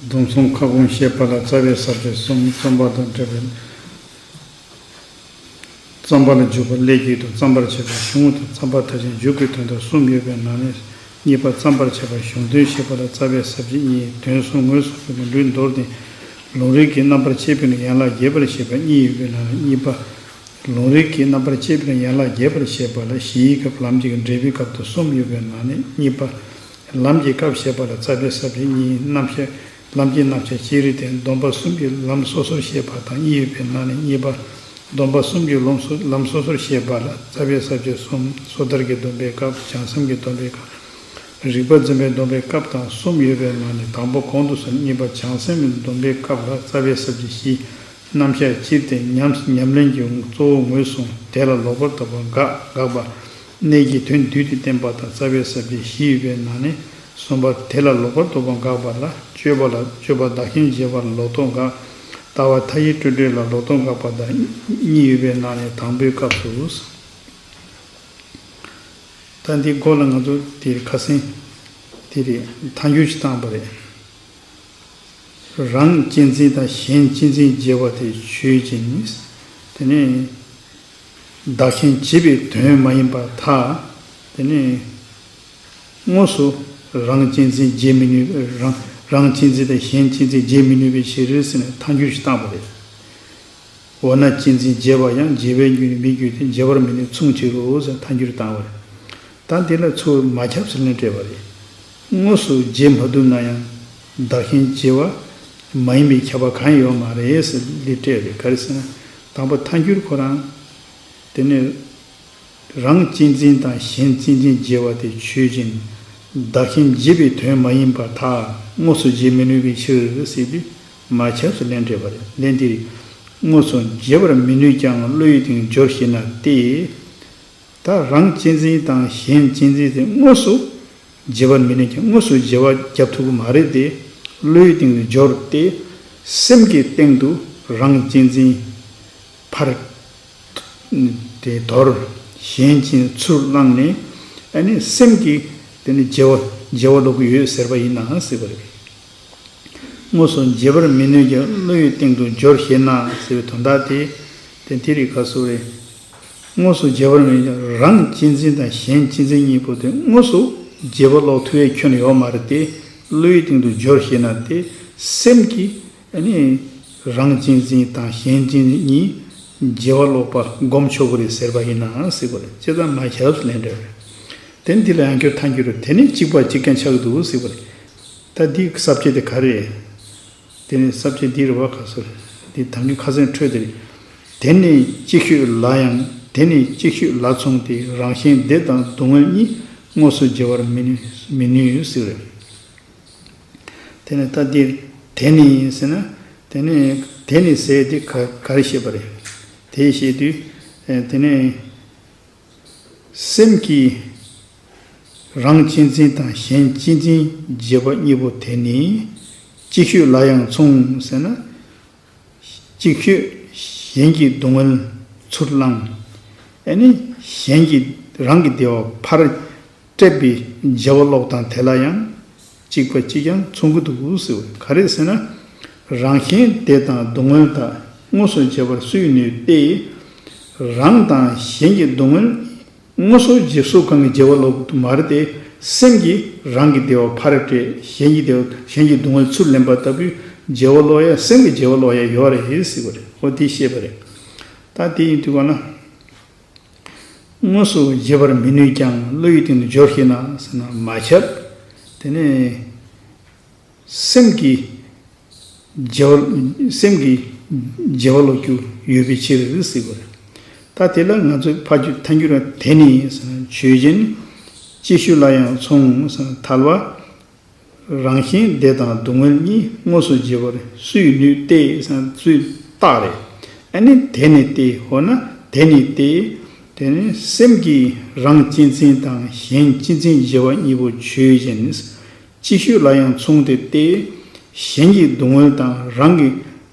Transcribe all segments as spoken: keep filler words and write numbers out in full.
སྡོམ་གསུམ་ཁ་སྐོང་བཤད་པ་ལ་རྩ་བའི་ས་བཅད་གསུམ། རྩོམ་པ་དང་འབྲེལ་བའི། རྩོམ་པ་ལ་འཇུག་པ་ཀླད་ཀྱི་དོན། རྩོམ་པར་བྱེད་པ་གཞུང་དང་། རྩོམ་པ་མཐར་ཕྱིན་མཇུག་གི་དོན་དག་གསུམ་ཡོད་པའི་ནང་ནས། གཉིས་པ་རྩོམ་པར་བྱེད་པ་གཞུང་དོན་བཤད་པ་ལ་རྩ་བའི་ས་བཅད་གཉིས། དོན་གསུམ་ངོས་སུ་གསུངས་པའི་ལུས་མདོར་བསྟན། ལུང་རིགས་ཀྱི་རྣམ་པར་ཕྱེ་བའི་ནང་ཡན་ལག་རྒྱས་པར་བཤད་པ་གཉིས་ཡོད་པའི་ནང་ནས། གཉིས་པ། ལུང་རིགས་ཀྱི་རྣམ་པར་ཕྱེ་བའི་ནང་ཡན་ལག་རྒྱས་པར་བཤད་པ་ལ་གཞིའི་སྐབས། ལམ་གྱི་སྐབས། འབྲས་བུའི་སྐབས་དང་གསུམ་ཡོད་པའི་ནང་ནས། གཉིས་པ། ལམ་གྱི་སྐབས་བཤད་པ་ལ་རྩ་བའི་ས་བཅད་གཉིས། རྣམ་གཞག་ལམ་གྱི་རྣམ་གཞག་ཅི་རིགས་ཏེ། སྡོམ་པ་གསུམ་གྱི་ལམ་སོ་སོར་བཤད་པ་དང་གཉིས་ཡོད་པའི་ནང་ནས། གཉིས་པ། སྡོམ་པ་གསུམ་གྱི་ལམ་སོ་ལམ་སོ་སོར་བཤད་པ་ལ་རྩ་བའི་ས་བཅད་གསུམ། སོ་ཐར་གྱི་སྡོམ་པའི་སྐབས། བྱང་སེམས་ཀྱི་སྡོམ་པའི་སྐབས། རིག་པ་འཛིན་པའི་སྡོམ་པའི་སྐབས་དང་གསུམ་ཡོད་པའི་ནང་ནས། དང་པོ་གོང་དུ་སོང་། གཉིས་པ་བྱང་སེམས་ཀྱི་སྡོམ་པའི་སྐབས་ལ་རྩ་བའི་ས་བཅད་བཞི། རྣམ་གཞག་སྤྱིར་བསྟན། ཉམས་ཉམས་ལེན་གྱི་གཙོ་བོ་ངོས་བཟུང་། དེ་ལ་ལོག་པར་རྟོག་པ་དགག་དགག་པ། གནད་ཀྱི་དོན་བསྡུས་ཏེ་བསྟན་པ་དང་རྩ་བའི་ས་བཅད་བཞི་ཡོད་པའི་ནང་ནས། གསུམ་པ། དེ་ལ་ལོག་པར་རྟོག་པ་དགག་པ་ལ་དཔྱོད་པ་ལ་དཔྱོད་པ་བདག་རྐྱེན་བྱེད་པ་ལ་ལོག་རྟོག་དགག་ལྟ་བ་མཐའ་ཡས་སྤྲོས་བྲལ་ལ་ལོག་རྟོག་དགག་པ་དང་གཉིས་ཡོད་པའི་ནང་ནས་དང་པོའི་སྐབས་སུ། ད་འདི་སྐོར་ལ་ང་ཚོ་དེ་ཁ་སེང་དེ་རེད། ཐལ་འགྱུར་ཞིག་བཏང་པ་རེད། རང་གཅེས་འཛིན་དང་གཞན་གཅེས་འཛིན་བརྗེ་བ་དེ་ཆོས་ཅན། དེ་ནས་བདག་རྐྱེན་བྱེད་པའི་དོན་མ་ཡིན་པར་ཐལ། དེ་ནས་དངོས་སུ་རང་གཅེས་འཛིན་བརྗེ་མི་ནུས། རང་རང་གཅེས་འཛིན་དང་གཞན་གཅེས་འཛིན་བརྗེ་མི་ནུས་པའི་ཕྱིར་ཟེར་ནས་ཐལ་འགྱུར་ཞིག་བཏང་པ་རེད། འོ་ན་གཅེས་འཛིན་བརྗེ་བ་ཡང་། བརྗེ་བའི་རྒྱུ་ནི་མི་རྒྱུ་སྟེ། བརྗེ་བར་མི་ནུས་མཚུངས་ཕྱིར་རོ་ཟེར་ཐལ་འགྱུར་བཏང་བ་རེད། ད་འདི་ལ་ཚུར་མ་ཁྱབ་ཟེར་ལན་སྤྲད་པ་རེད། དངོས་སུ་བརྗེ་མ་ཐུབ་ན་ཡང་བདག་རྐྱེན་བྱེད་པ་མ་ཡིན་པའི་ཁྱབ་པ་གང་ཡང་ཡོད་མ་རེད་ཟེར་ལན་སྤྲད་རེད། ག་རེ་ཟེར་ན། དང་པོ་ཐལ་འགྱུར་ཁོ་རང་དེ་ནི། རང་གཅེས་འཛིན་དང་གཞན་གཅེས་འཛིན་བརྗེ་བ་དེ་ཆོས་ཅན། བདག་རྐྱེན་བྱེད་པའི་དོན་མ་ཡིན་པར་ཐལ། དངོས་སུ་བརྗེ་མི་ནུས་པའི་ཕྱིར་ཟེར་དུས་མ་ཁྱབ་ཟེར་ལན་སྤྲད་པ་རེད། ལན་དེ་རེད། དངོས་སུ་བརྗེ་བར་མི་ནུས་ཀྱང་བློ་ཡི་སྟེང་དུ་སྦྱོར་ཞེ་ན་སྟེ། ད་རང་གཅེས་འཛིན་དང་གཞན་གཅེས་འཛིན་དེ་དངོས་སུ་བརྗེ་བར་མི་ནུས་ཀྱང་། དངོས་སུ་བརྗེ་བ་རྒྱབ་ཐུབ་ཀྱི་མ་རེད་དེ། བློ་ཡི་སྟེང་དུ་སྦྱོར་ཏེ། སེམས་ཀྱི་སྟེང་དུ་རང་གཅེས་འཛིན་ཕར་དེ་དོར། གཞན་གཅེས་ཚུར་བླངས་ནས། ཨ་ནི་སེམས་ཀྱིས་དེ་ནི་བརྗེ་བ་བརྗེ་བ་ལོག་གི་ཡོད་ཟེར་བ་ཡིན་ན་ཟེར་བ་རེད། དངོས་སུ་བརྗེ་བར་མི་ནུས་ཀྱང་བློ་ཡི་སྟེང་དུ་སྦྱོར་ཞེ་ན་ཟེར་བའི་དོན་དག་དེ། དེ་དེ་རིགས་ག་སུ་རེད། དངོས་སུ་བརྗེ་བར་མི་ནུས་ཀྱང་། རང་གཅེས་འཛིན་དང་གཞན་གཅེས་འཛིན་གཉིས་པོ་དེ་དངོས་སུ་བརྗེ་བ་ལོག་ཐུབ་པའི་ཁྱོན་ཡོད་མ་རེད་དེ། བློ་ཡི་སྟེང་དུ་སྦྱོར་ཞེ་ན་དེ་སེམས་ཀྱིས། ཨ་ནི་རང་གཅེས་འཛིན་དང་གཞན་གཅེས་འཛིན་གཉིས་བརྗེ་བ་ལོག་པ་སྒོམ་ཆོག་གི་རེད་ཟེར་བ་ཡིན་ན་ཟེར་བ་རེད། བྱས་ཙང་མ་ཁྱབ་ལན་འདྲ་བ་རེད། དེ་ནི་འདི་ལ་ཡང་བསྐྱར་ཐལ་འགྱུར་རེད། དེ་ནི་གཅིག་པ་གཅིག་རྐྱང་ཆགས་ཀྱི་འདུག་ཟེར་བ་རེད། ད་འདིའི་ས་བཅད་དེ་ག་རེ་རེད། དེ་ནི་ས་བཅད་འདི་རེད་བ། ག་སོ་རེད། འདི་ཐལ་འགྱུར་ཁ་སེང་འཕྲོས་དེ་རེད། དེ་ནི་ཅིག་ཤོས་ལ་ཡང་། དེ་ནི་ཅིག་ཤོས་ལ་མཚུངས་ཏེ། རང་གཞན་བདེ་དང་སྡུག་བསྔལ་གཉིས་དངོས་སུ་བརྗེ་བར་མི་ནུས་མི་ནུས་ཟེར་བ་རེད། དེ་ནས་ད་འདིར་དེ་ནི་ཟེར་ན། དེ་ནི་དེ་ནི་ཟེར་དེ་ག་ག་རེ་བཤད་པ་རེད། དེ་བཤད་དུས། ཨེ། དེ་ནི་སེམས་ཀྱིས་རང་གཅེས་འཛིན་དང་གཞན་གཅེས་འཛིན་བརྗེ་བ་གཉིས་པོ་དེ་ནི་ཅིག་ཤོས་ལ་ཡང་མཚུངས་ཟེར་ན། ཅིག་ཤོས་གཞན་གྱི་སྡུག་བསྔལ་ཚུར་བླངས། ཨ་ནི་གཞན་གྱི་རང་གི་བདེ་བ་ཕར་སྤྲད་པའི་བརྗེ་བ་ལོག་སྟངས་དེ་ལ་ཡང་གཅིག་པ་གཅིག་རྐྱང་མཚུངས་ཀྱི་འདུག་ཟེར་བ། ག་རེ་ཟེར་ན། རང་གཞན་བདེ་དང་སྡུག་བསྔལ་དག་དངོས་སུ་བརྗེ་བར་སུས་ནུས་ཏེ། རང་དང་གཞན་གྱི་སྡུག་བསྔལ་དངོས་སུ་བརྗེ་སུ་གང་གིས་བརྗེ་བ་ལོག་ཏུ་མ་རེད་དེ། སེམས་ཀྱིས་རང་གི་བདེ་བ་ཕར་སྤྲད། གཞན་གྱི་བདེ་བ་གཞན་གྱི་སྡུག་བསྔལ་ཚུར་ལེན་པ་ལྟ་བུའི་བརྗེ་བ་ལོག་ཡ། སེམས་ཀྱི་བརྗེ་བ་ལོག་ཡ་ཡོད་རེད་ཟེར་བ་རེད། འོ་དེ་བཤད་པ་རེད། ད་དེ་ཡིན་དུས་ག་ན། དངོས་སུ་བརྗེ་བར་མི་ནུས་ཀྱང་བློ་ཡི་སྟེང་དུ་སྦྱོར་ཞེ་ན་ཟེར་ན་མ་ཁྱབ། དེ་ནས་སེམས་ཀྱིས་བརྗེ་བ་སེམས་ཀྱིས་བརྗེ་བ་ལོག་རྒྱུ་ཡོད་པའི་ཕྱིར་ཟེར་དགོས་རེད། ད་དེ་ལ་ང་ཚོས་ཕ་རྒྱུད་ཐལ་འགྱུར་བ་དེ་ནི་ཟེར་ན་ཆོས་ཅན། ཅིག་ཤོས་ལ་ཡང་མཚུངས་ཟེར་ན་ཐལ་བ། རང་གཞན་བདེ་དང་སྡུག་བསྔལ་གཉིས་དངོས་སུ་བརྗེ་བར་སུས་ནུས་ཏེ་ཟེར་ན་སུས་རྟགས་རེད། ཨ་ནི་དེ་ནི་སྟེ། འོ་ན་དེ་ནི་སྟེ། དེ་ནི་སེམས་ཀྱིས་རང་གཅེས་འཛིན་དང་གཞན་གཅེས་འཛིན་བརྗེ་བ་གཉིས་པོ་ཆོས་ཅན། ཅིག་ཤོས་ལ་ཡང་མཚུངས་ཏེ་སྟེ། གཞན་གྱི་སྡུག་བསྔལ་དང་རང་གི་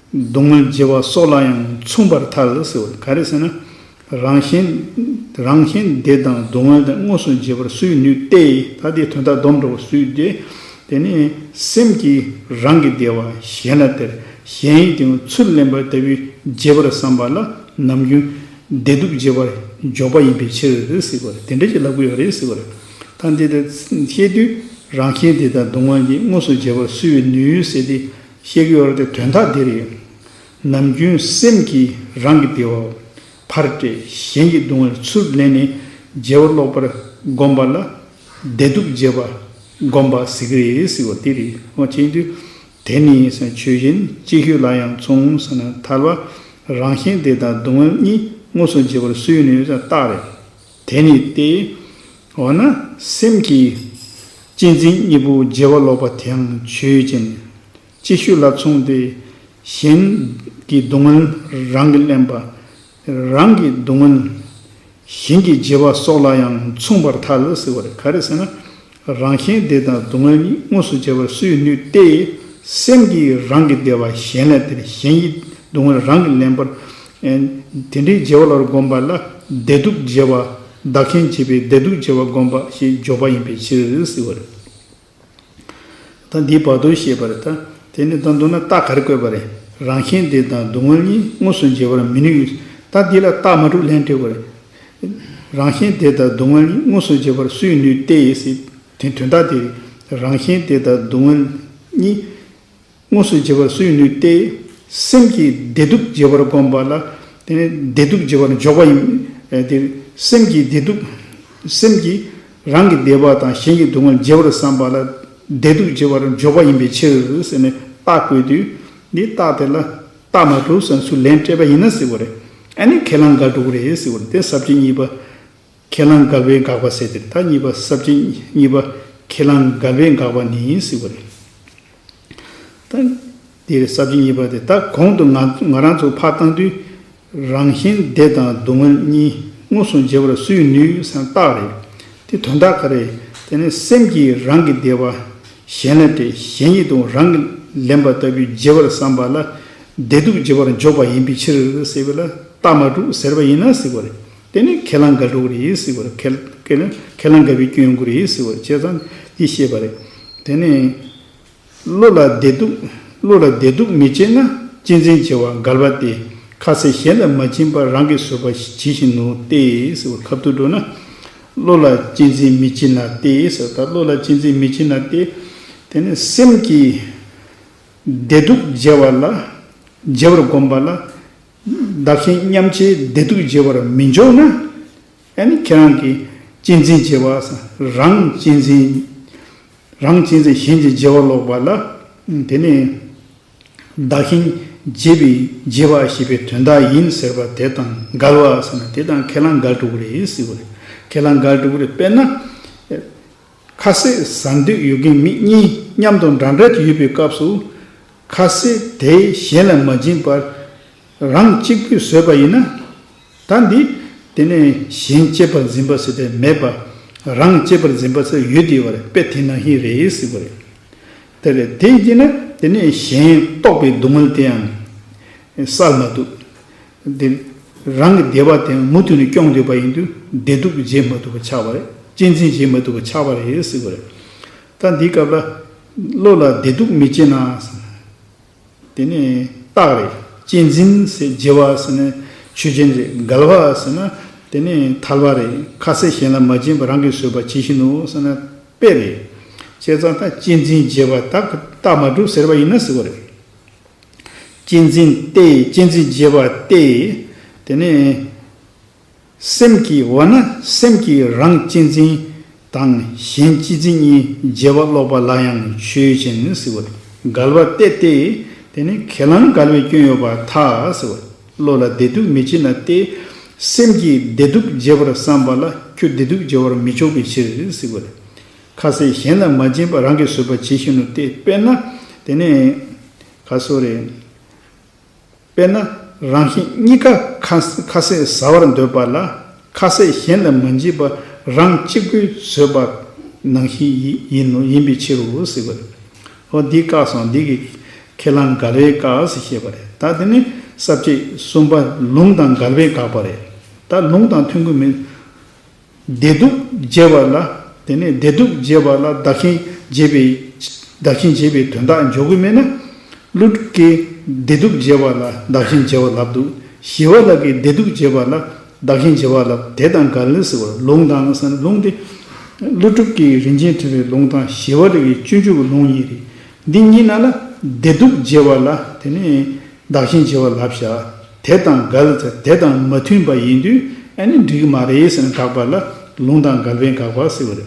སྡུག་བསྔལ་བརྗེ་བ་སོགས་ལ་ཡང་མཚུངས་པར་ཐལ་ཟེར་བ་ག་རེ་ཟེར་ན། རང་གཞན་རང་གཞན་བདེ་དང་སྡུག་བསྔལ་དེ་དངོས་སུ་བརྗེ་བར་སུས་ནུས་ཏེ། ད་དེའི་དོན་དག་སྡོམ་འགྲོ་བ་སུས་ཏེ། དེ་ནས་སེམས་ཀྱིས་རང་གི་བདེ་བ་གཞན་ལ་སྟེར། གཞན་ཡིད་དུ་ཚུར་ལེན་པ་ལྟ་བུའི་བྱེད་པར་བསམ་པ་ལ་ནམ་རྒྱུན་བདེ་སྡུག་བྱེད་པར་འཇོག་པ་ཡིན་པའི་ཕྱིར་ཟེར་བ་རེད། དེ་འདྲ་ཞིག་ལབ་ཀྱི་ཡོད་རེད་ཟེར་བ་རེད། ད་འདི་ལྟར་བཤད་དུས་རང་གཞན་བདེ་དང་སྡུག་བསྔལ་གཉིས་དངོས་སུ་བྱེད་པར་སུས་ནུས་ཟེར་ཏེ་བཤད་ཀྱི་ཡོད་རེད་དེ། དོན་དག་འདི་རེད། ནམ་རྒྱུན་སེམས་ཀྱིས་རང་གི་བདེ་བ་ཕར་སྤྲད། གཞན་གྱི་སྡུག་བསྔལ་ཚུར་ལེན་ནས་བྱེད་པ་ལོག་པར་བསྒོམ་པ་ལ་བདེ་སྡུག་བྱེད་པ་བསྒོམ་པ་ཟེར་གྱི་རེད་ཟེར་བ་འདི་རེད། འོ་བྱེད་དུས་དེ་ནི་ཆོས་གཞན་ཅིག་ཤོས་ལ་ཡང་མཚུངས་ཟེར་ན། ཐལ་བ་རང་གཞན་བདེ་དང་སྡུག་བསྔལ་གཉིས་དངོས་སུ་བྱེད་པར་སུས་ནུས་ཟེར་རྟགས་རེད། དེ་ནི་སྟེ། འོ་ན་སེམས་ཀྱིས་གཅེས་འཛིན་གཉིས་པོ་བྱེད་པ་ལོག་པ་དེའང་ཆོས་ཅན། ཅིག་ཤོས་ལ་མཚུངས་ཏེ། གཞན་གྱི་སྡུག་བསྔལ་རང་གིས་ལེན་པ། རང་གི་སྡུག་བསྔལ་གཞན་གྱིས་བྱེད་པ་སོགས་ལ་ཡང་མཚུངས་པར་ཐལ་ཟེར་བ་རེད། ག་རེ་ཟེར་ན། རང་གཞན་བདེ་དང་སྡུག་བསྔལ་གཉིས་དངོས་སུ་བྱེད་པར་སུས་ནུས་ཏེ། སེམས་ཀྱིས་རང་གི་བདེ་བ་གཞན་ལ་སྟེར། གཞན་གྱི་སྡུག་བསྔལ་རང་གིས་ལེན་པར། ཨེ། དེ་འདྲའི་བྱེད་པ་ལ་བསྒོམ་པ་ལ་བདེ་སྡུག་བྱེད་པ། བདག་གཞན་བྱེད་པའི་བདེ་སྡུག་བྱེད་པ་བསྒོམ་པ་ཞེས་འཇོག་པ་ཡིན་པའི་ཕྱིར་ཟེར་བ་རེད། ད་འདིའི་བར་དུ་བཤད་པ་རེད། ད་དེ་ནི་ད་མདོར་ན་རྟགས་ག་རེ་བཀོད་པ་རེད། རང་གཞན་བདེ་དང་སྡུག་བསྔལ་གཉིས་དངོས་སུ་བྱེད་པར་མི་ནུས། ད་འདི་ལ་རྟགས་མ་གྲུབ་ལན་སྤྲད་པ་རེད། རང་གཞན་བདེ་དང་སྡུག་བསྔལ་གཉིས་དངོས་སུ་བྱེད་པར་སུས་ནུས་ཏེ་ཟེར། དེ་དོན་དག་དེ་རེད། རང་གཞན་བདེ་དང་སྡུག་བསྔལ་གཉིས་དངོས་སུ་བྱེད་པར་སུས་ནུས་ཏེ། སེམས་ཀྱིས་བདེ་སྡུག་བྱེད་པར་བསྒོམ་པ་ལ་དེ་ནི་བདེ་སྡུག་བྱེད་པར་འཇོག་པ་ཡིན། ཨེ། དེ་སེམས་ཀྱིས་བདེ་སྡུག་སེམས་ཀྱིས་རང་གི་བདེ་བ་དང་གཞན་གྱི་སྡུག་བསྔལ་བྱེད་པར་བསམ་པ་ལ་བདེ་སྡུག་བྱེད་པར་འཇོག་པ་ཡིན་པའི་ཕྱིར་ཟེར་ནས་རྟགས་བཀོད་དུས། འདི་རྟགས་དེ་ལ་རྟགས་མ་གྲུབ་ཟེར་ཚུར་ལན་སྤྲད་པ་ཡིན་ན་ཟེར་བ་རེད། ཨ་ནི་ཁས་བླངས་འགལ་འགྲོ་གི་རེད་ཟེར་བ་རེད། དེ་ས་བཅད་གཉིས་པ། ཁས་བླངས་འགལ་བའི་དགག་པ་ཟེར་དེ་རེད། ད་གཉིས་པ་ས་བཅད་གཉིས་པ་ཁས་བླངས་འགལ་བའི་དགག་པ་ནི་ཟེར་བ་རེད། ད་དེ་རེད། ས་བཅད་གཉིས་པ་དེ། ད་གོང་དུ་ང་ང་རང་ཚོ་ཕར་བཏང་དུས་རང་གཞན་བདེ་དང་སྡུག་བསྔལ་གཉིས་དངོས་སུ་བྱེད་པར་སུས་ནུས་ཟེར་རྟགས་རེད། དེ་དོན་དག་ག་རེ། དེ་ནི་སེམས་ཀྱིས་རང་གི་བདེ་བ་གཞན་ལ་སྟེར། གཞན་གྱི་སྡུག་རང་གིས་ལེན་པ་ལྟ་བུའི་བྱེད་པར་བསམ་པ་ལ་བདེ་སྡུག་བྱེད་པར་འཇོག་པ་ཡིན་པའི་ཕྱིར་ཟེར་བ་ལ་རྟགས་མ་གྲུབ་ཟེར་བ་ཡིན་ན་ཟེར་བ་རེད། དེ་ནི་ཁས་བླངས་འགལ་འགྲོ་གི་རེད་ཟེར་བ་རེད། ཁས་ཁས་ཁས་བླངས་འགལ་བའི་སྐྱོན་ཡོང་གི་རེད་ཟེར་བ་རེད། བྱས་ཙང་འདི་བཤད་པ་རེད། དེ་ནི་བློ་ལ་བདེ་སྡུག་བློ་ལ་བདེ་སྡུག་མི་བྱེད་ན་གཅེས་འཛིན་བྱེད་པ་འགལ་བ་སྟེ། ཁ་ཟས་གཞན་ལ་མ་སྦྱིན་པར་རང་གིས་བཟོད་པ་ཇི་བཞིན་ནོ་སྟེ་ཟེར་བ། ཁ་ཐུག་འགྲོ་ན། བློ་ལ་གཅེས་འཛིན་མི་བྱེད་ན་སྟེ་ཟེར། ད་བློ་ལ་གཅེས་འཛིན་མི་བྱེད་ན་སྟེ། དེ་ནི་སེམས་ཀྱིས་བདེ་སྡུག་བྱེད་པ་ལ་བྱེད་པར་བསྒོམ་པ་ལ་བདག་གཞན་མཉམ་བརྗེའི་བདེ་སྡུག་བྱེད་པར་མི་འཇོག་ན། ཨ་ནི་ཁྱེད་རང་གིས་གཅེས་འཛིན་བྱེད་པ་ཟེར། རང་གཅེས་འཛིན། རང་གཅེས་འཛིན་གཞན་གྱི་བྱེད་པ་ལོག་པ་ལ། དེ་ནི་བདག་གཞན་བརྗེ་བའི་བརྗེ་བ་ཞེས་པའི་དོན་དག་ཡིན་ཟེར་བ་དེ་དང་འགལ་བ་ཟེར་ན། དེ་དང་ཁས་བླངས་འགལ་འགྲོ་གི་རེད་ཟེར་བ་རེད། ཁས་བླངས་འགལ་འགྲོ་གི་རེད། དཔེར་ན། ཁ་ཟས་ཟ་འདོད་ཡོད་མཁན་མི་གཉིས་མཉམ་དུ་འདྲ་འདྲ་ཅིག་ཡོད་པའི་སྐབས་སུ། ཁ་ཟས་དེ་གཞན་ལ་མ་སྦྱིན་པར་རང་གཅིག་པུས་བཟོས་པ་ཡིན་ན། ད་འདི་དེ་ནས་གཞན་གཅེས་པར་འཛིན་པ་ཟེར་དེ་མེད་པ། རང་གཅེས་པར་འཛིན་པ་ཟེར་ཡོད་དེ་བ་རེད། དཔེ་དེ་ནང་བཞིན་རེད་ཟེར་བ་རེད། དེ་རེད། དེ་ཡིན་ན་དེ་ནས་གཞན་ལྟོགས་པའི་སྡུག་བསྔལ་དེའང་བསལ་མ་ཐུབ། དེ་རང་གི་བདེ་བ་དེ་མུ་མཐུད་ནས་སྐྱོང་འདོད་པ་ཡིན་དུས་བདེ་སྡུག་བརྗེ་མ་ཐུབ་པ་ཆགས་པ་རེད། གཅེས་འཛིན་བྱེད་མ་ཐུབ་པ་ཆགས་པ་རེད་ཟེར་བ་རེད། ད་འདིའི་སྐབས་ལ་བློ་ལ་བདེ་སྡུག་མི་བྱེད་ན། དེ་ནི་རྟགས་རེད། གཅེས་འཛིན་ཟེར་བརྗེ་བ་ཟེར་ན་ཆོས་ཅན་རེད། འགལ་བ་ཟེར་ན་དེ་ནི་ཐལ་བ་རེད། ཁ་ཟས་གཞན་ལ་མ་སྦྱིན་པར་རང་གིས་བཟོད་པ་ཇི་བཞིན་ནོ་ཟེར་ན་དཔེ་རེད། བྱས་ཙང་ད་གཅེས་འཛིན་བརྗེ་བ་ད་རྟགས་མ་གྲུབ་ཟེར་བ་ཡིན་ན་ཟེར་བ་རེད། གཅེས་འཛིན་ཏེ། གཅེས་འཛིན་བརྗེ་བ་སྟེ། དེ་ནས་སེམས་ཀྱིས། འོ་ན་སེམས་ཀྱིས་རང་གཅེས་འཛིན་དང་གཞན་གཅེས་འཛིན་གཉིས་བརྗེ་བ་ལོག་པ་ལ་ཡང་ཆོས་ཅན་ཟེར་བ་རེད། འགལ་བ་སྟེ་སྟེ། དེ་ནི་ཁས་བླངས་འགལ་བའི་སྐྱོན་ཡོད་པར་ཐལ་ཟེར་བ་རེད། བློ་ལ་བདེ་སྡུག་མི་བྱེད་ན་སྟེ། སེམས་ཀྱིས་བདེ་སྡུག་བརྗེ་བར་བསམ་པ་ལ་ཁྱོད་བདེ་སྡུག་བརྗེ་བར་མི་འཇོག་པའི་ཕྱིར་ཟེར་བ་རེད། ཁ་ཟས་གཞན་ལ་མ་སྦྱིན་པར་རང་གིས་བཟོད་པ་ཇི་བཞིན་ནོ་སྟེ། དཔེར་ན་དེ་ནི་ག་སོ་རེད། དཔེར་ན་རང་གཞན་གཉིས་ཀ་ཁ་ཁ་ཟས་ཟ་བར་འདོད་པ་ལ་ཁ་ཟས་གཞན་ལ་མ་སྦྱིན་པ་རང་གཅིག་པུས་བཟོད་པ་ནང་བཞིན་ཡིན་ཡིན་ནོ། ཡིན་པའི་ཕྱིར་རོ་ཟེར་བ་རེད། འོ་འདི་བཀག་སོང་། འདི་གི་ཁས་བླངས་འགལ་བའི་བཀག་ཟེར་བཤད་པ་རེད། ད་དེ་ནི་ས་བཅད་གསུམ་པ་ལུང་དང་འགལ་བའི་བཀག་པ་རེད། ད་ལུང་དང་མཐུན་གྱི་མེད། བདེ་སྡུག་བརྗེ་བ་ལ། དེ་ནས་བདེ་སྡུག་བརྗེ་བ་ལ་བདག་གཞན་བརྗེ་བའི་ བདག་གཞན་བརྗེ་བའི་དོན་དག་འཇོག་གི་མེད་ན། ཀླུ་སྒྲུབ་ཀྱིས་བདེ་སྡུག་བརྗེ་བ་ལ་བདག་གཞན་བརྗེ་བ་ལབ་འདུག། ཞི་བ་ལྷ་གིས་བདེ་སྡུག་བརྗེ་བ་ལ་བདག་གཞན་བརྗེ་བ་ལབ། དེ་དང་འགལ་ཟེར་བ་ལུང་དང་ཟེར་ན། ལུང་དེ་ཀླུ་སྒྲུབ་ཀྱིས་རིན་ཆེན་ཕྲེང་བའི་ལུང་དང་ཞི་བ་ལྷ་གིས་སྤྱོད་འཇུག་གི་ལུང་གཉིས་རེད། འདི་གཉིས་ནང་ལ་བདེ་སྡུག་བརྗེ་བ་ལ་དེ་ནི་བདག་གཞན་བརྗེ་བ་ལབ་བཞག། དེ་དང་འགལ་ཟེར། དེ་དང་མ་མཐུན་པ་ཡིན་དུས་ཨ་ནི་འགྲིག་གི་མ་རེད་ཟེར་ན། དགག་པ་ལ་ལུང་དང་འགལ་བས་དགག་པ་ཟེར་བ་རེད།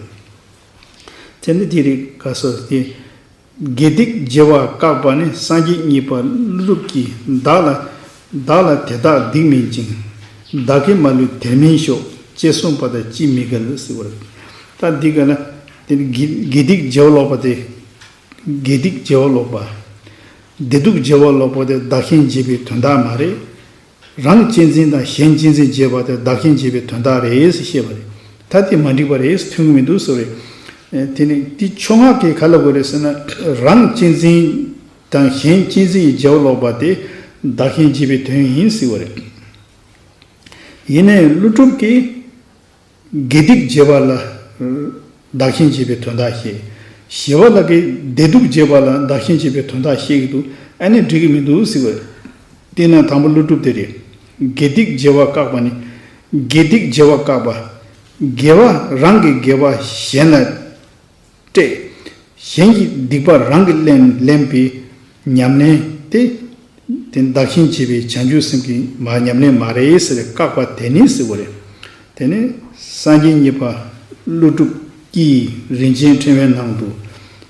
དེ་ནི་དེ་རིགས་ག་སོ་སྟེ། དགེ་སྡིག་བརྗེ་བ་བཀག་པ་ནི། སངས་རྒྱས་གཉིས་པ་ཀླུ་སྒྲུབ་ཀྱིས། བདག་ལ་བདག་ལ་དེ་དག་སྡིག་མིན་ཅིང་། བདག་གིས་མ་ལུས་དེར་མིན་ཤོག་ཅེས་གསུངས་པ་དང་ཅིས་མི་འགལ་ཟེར་བ་རེད། ད་འདི་ག་ལ་དེ་ནི་དགེ་དགེ་སྡིག་བརྗེ་བ་ལོག་པ་དེ། དགེ་སྡིག་བརྗེ་བ་ལོག་པ། བདེ་སྡུག་བརྗེ་བ་ལོག་པ་དེ་བདག་གཞན་བརྗེ་བའི་དོན་དག་མ་རེད། རང་གཅེས་འཛིན་དང་གཞན་གཅེས་འཛིན་བརྗེ་བ་དེ་བདག་གཞན་བརྗེ་བའི་དོན་དག་རེད་ཟེར་བཤད་པ་རེད། ད་དེ་མ་འགྲིག་པ་རེད། མཐུན་གྱི་མི་འདུག་ཟེར་བ་རེད། དེ་ནི་དེ་ཕྱོགས་སྔ་གིས་ག་ལབ་དགོས་རེད་ཟེར་ན། རང་གཅེས་འཛིན་དང་གཞན་གཅེས་འཛིན་གྱི་བརྗེ་བ་ལོག་པ་དེ་བདག་གཞན་བརྗེ་བའི་དོན་ཡིན་ཟེར་བ་རེད། ཡིན་ནའི་ཀླུ་སྒྲུབ་ཀྱིས། དགེ་སྡིག་བརྗེ་བ་ལ་བདག་གཞན་བརྗེ་བའི་དོན་དག་བཤད། ཞི་བ་ལྷ་གིས་བདེ་སྡུག་བརྗེ་བ་ལ་བདག་གཞན་བརྗེ་བའི་དོན་དག་བཤད་ཀྱི་འདུག། ཨ་ནི་འགྲིག་གི་མི་འདུག་ཟེར་བས། དེས་ན་དང་པོ་ཀླུ་སྒྲུབ་དེ་རེད། དགེ་སྡིག་བརྗེ་བ་བཀག་པ་ནི། དགེ་སྡིག་བརྗེ་བ་བཀག་པ། དགེ་བ་རང་གི་དགེ་བ་གཞན་ལ་སྤྲད། གཞན་གྱི་སྡིག་པ་རང་གིས་ལེན་ལེན་པའི་ཉམས་ལེན་དེ། དེ་བདག་གཞན་བརྗེ་བའི་བྱང་ཆུབ་སེམས་ཀྱི་མ་ཉམས་ལེན་མ་རེད་ཟེར་བའི་བཀག་པ་དེ་ནི་ཟེར་བ་རེད། དེ་ནི་སངས་རྒྱས་གཉིས་པ་ཀླུ་སྒྲུབ་ཀྱིས་རིན་ཆེན་ཕྲེང་བའི་ནང་དུ།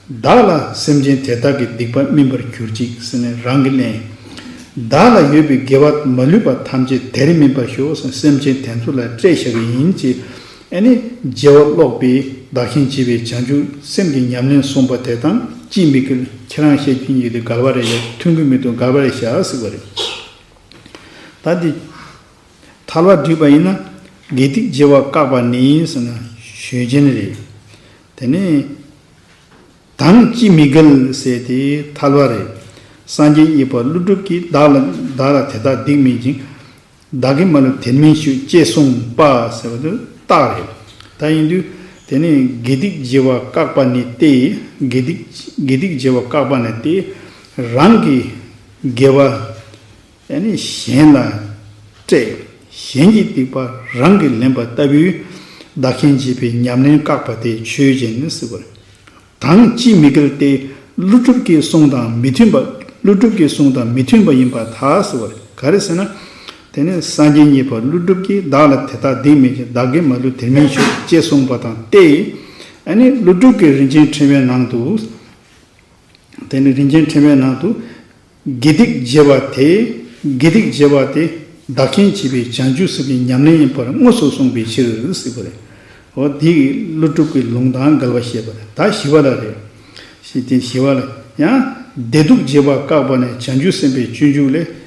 བདག་ལ་སེམས་ཅན་དེ་དག་གི་སྡིག་པ་སྨིན་པར་གྱུར་ཅིག་ཟེར་ནས་རང་གིས་ལེན། བདག་ལ་ཡོད་པའི་དགེ་བ་མ་ལུས་པ་ཐམས་ཅད་དེར་སྨིན་པར་ཤོག་ཟེར། སེམས་ཅན་དེ་ཚོ་ལ་སྤྲད་བཞག་གི་ཡིན་ཅེས། ཨ་ནི་བརྗེ་བ་ལོག་པའི་བདག་གཞན་བརྗེ་བའི་བྱང་ཆུབ་སེམས་ཀྱི་ཉམས་ལེན་གསུངས་པ་དེ་དང་ཅིས་མི་འགལ། ཁྱེད་རང་བཤད་རྒྱུ་གཉིས་དེ་འགལ་བ་རེད་ཡ། མཐུན་གྱི་མི་འདུག། འགལ་བ་རེད་བཞག་ཟེར་བ་རེད། ད་འདི་ཐལ་བ་བསྒྲིགས་པ་ཡིན་ན། དགེ་སྡིག་བརྗེ་བ་བཀག་པ་ནི་ཟེར་ན་ཆོས་ཅན་རེད། དེ་ནས་དང་ཅིས་མི་འགལ་ཟེར་དེ་ཐལ་བ་རེད། སངས་རྒྱས་གཉིས་པ་ཀླུ་སྒྲུབ་ཀྱིས་བདག་ལ་བདག་ལ་དེ་དག་སྡིག་མིན་ཅིང་། བདག་གིས་མ་ལུས་དེར་མིན་ཤོག་ཅེས་གསུངས་པ་ཟེར་བ་དེ་རྟགས་རེད། ད་ཡིན་དུས་དེ་ནི་དགེ་སྡིག་བརྗེ་བ་བཀག་པ་ནི་སྟེ། དགེ་སྡིག་དགེ་སྡིག་བརྗེ་བ་བཀག་པ་ནི་སྟེ། རང་གི་དགེ་བ་ཨ་ནི་གཞན་ལ་སྤྲད། གཞན་གྱི་སྡིག་པ་རང་གིས་ལེན་པ་ལྟ་བུའི་བདག་གཞན་བརྗེ་བའི་ཉམས་ལེན་བཀག་པ་དེ་ཆོས་ཅན་ཟེར་བ་རེད། དང་ཅིས་མི་འགལ་ཏེ། ཀླུ་སྒྲུབ་ཀྱི་གསུང་དང་མི་མཐུན་པ། ཀླུ་སྒྲུབ་ཀྱི་གསུང་དང་མི་མཐུན་པ་ཡིན་པར་ཐལ་ཟེར་བ་རེད། ག་རེ་ཟེར་ན། དེ་ནི་སངས་རྒྱས་གཉིས་པ་ཀླུ་སྒྲུབ་ཀྱིས་བདག་ལ་དེ་དག་སྡིག་མིན་ཞིང་། བདག་གིས་མ་ལུས་དེར་མིན་ཤོག་ཅེས་གསུངས་པ་དང་སྟེ། ཨ་ནི་ཀླུ་སྒྲུབ་ཀྱི་རིན་ཆེན་ཕྲེང་བའི་ནང་དུ། དེ་ནི་རིན་ཆེན་ཕྲེང་བའི་ནང་དུ། དགེ་སྡིག་བརྗེ་བ་དེ། དགེ་སྡིག་བརྗེ་བ་དེ་བདག་གཞན་བརྗེ་བའི་བྱང་ཆུབ་སེམས་ཀྱི་ཉམས་ལེན་ཡིན་པར་དངོས་སུ་གསུངས་པའི་ཕྱིར་ཟེར་བ་རེད། འོ་དེ་ཀླུ་སྒྲུབ་ཀྱི་ལུང་དང་འགལ་བ་བཤད་པ་རེད། ད་ཞི་བ་ལྷ་རེད། ཞེས་དེ་ཞི་བ་ལྷ་ཡང་། བདེ་སྡུག་བརྗེ་བ་བཀག་པ་ནི། བྱང་ཆུབ་སེམས་དཔའི་སྤྱོད་འཇུག་ལས།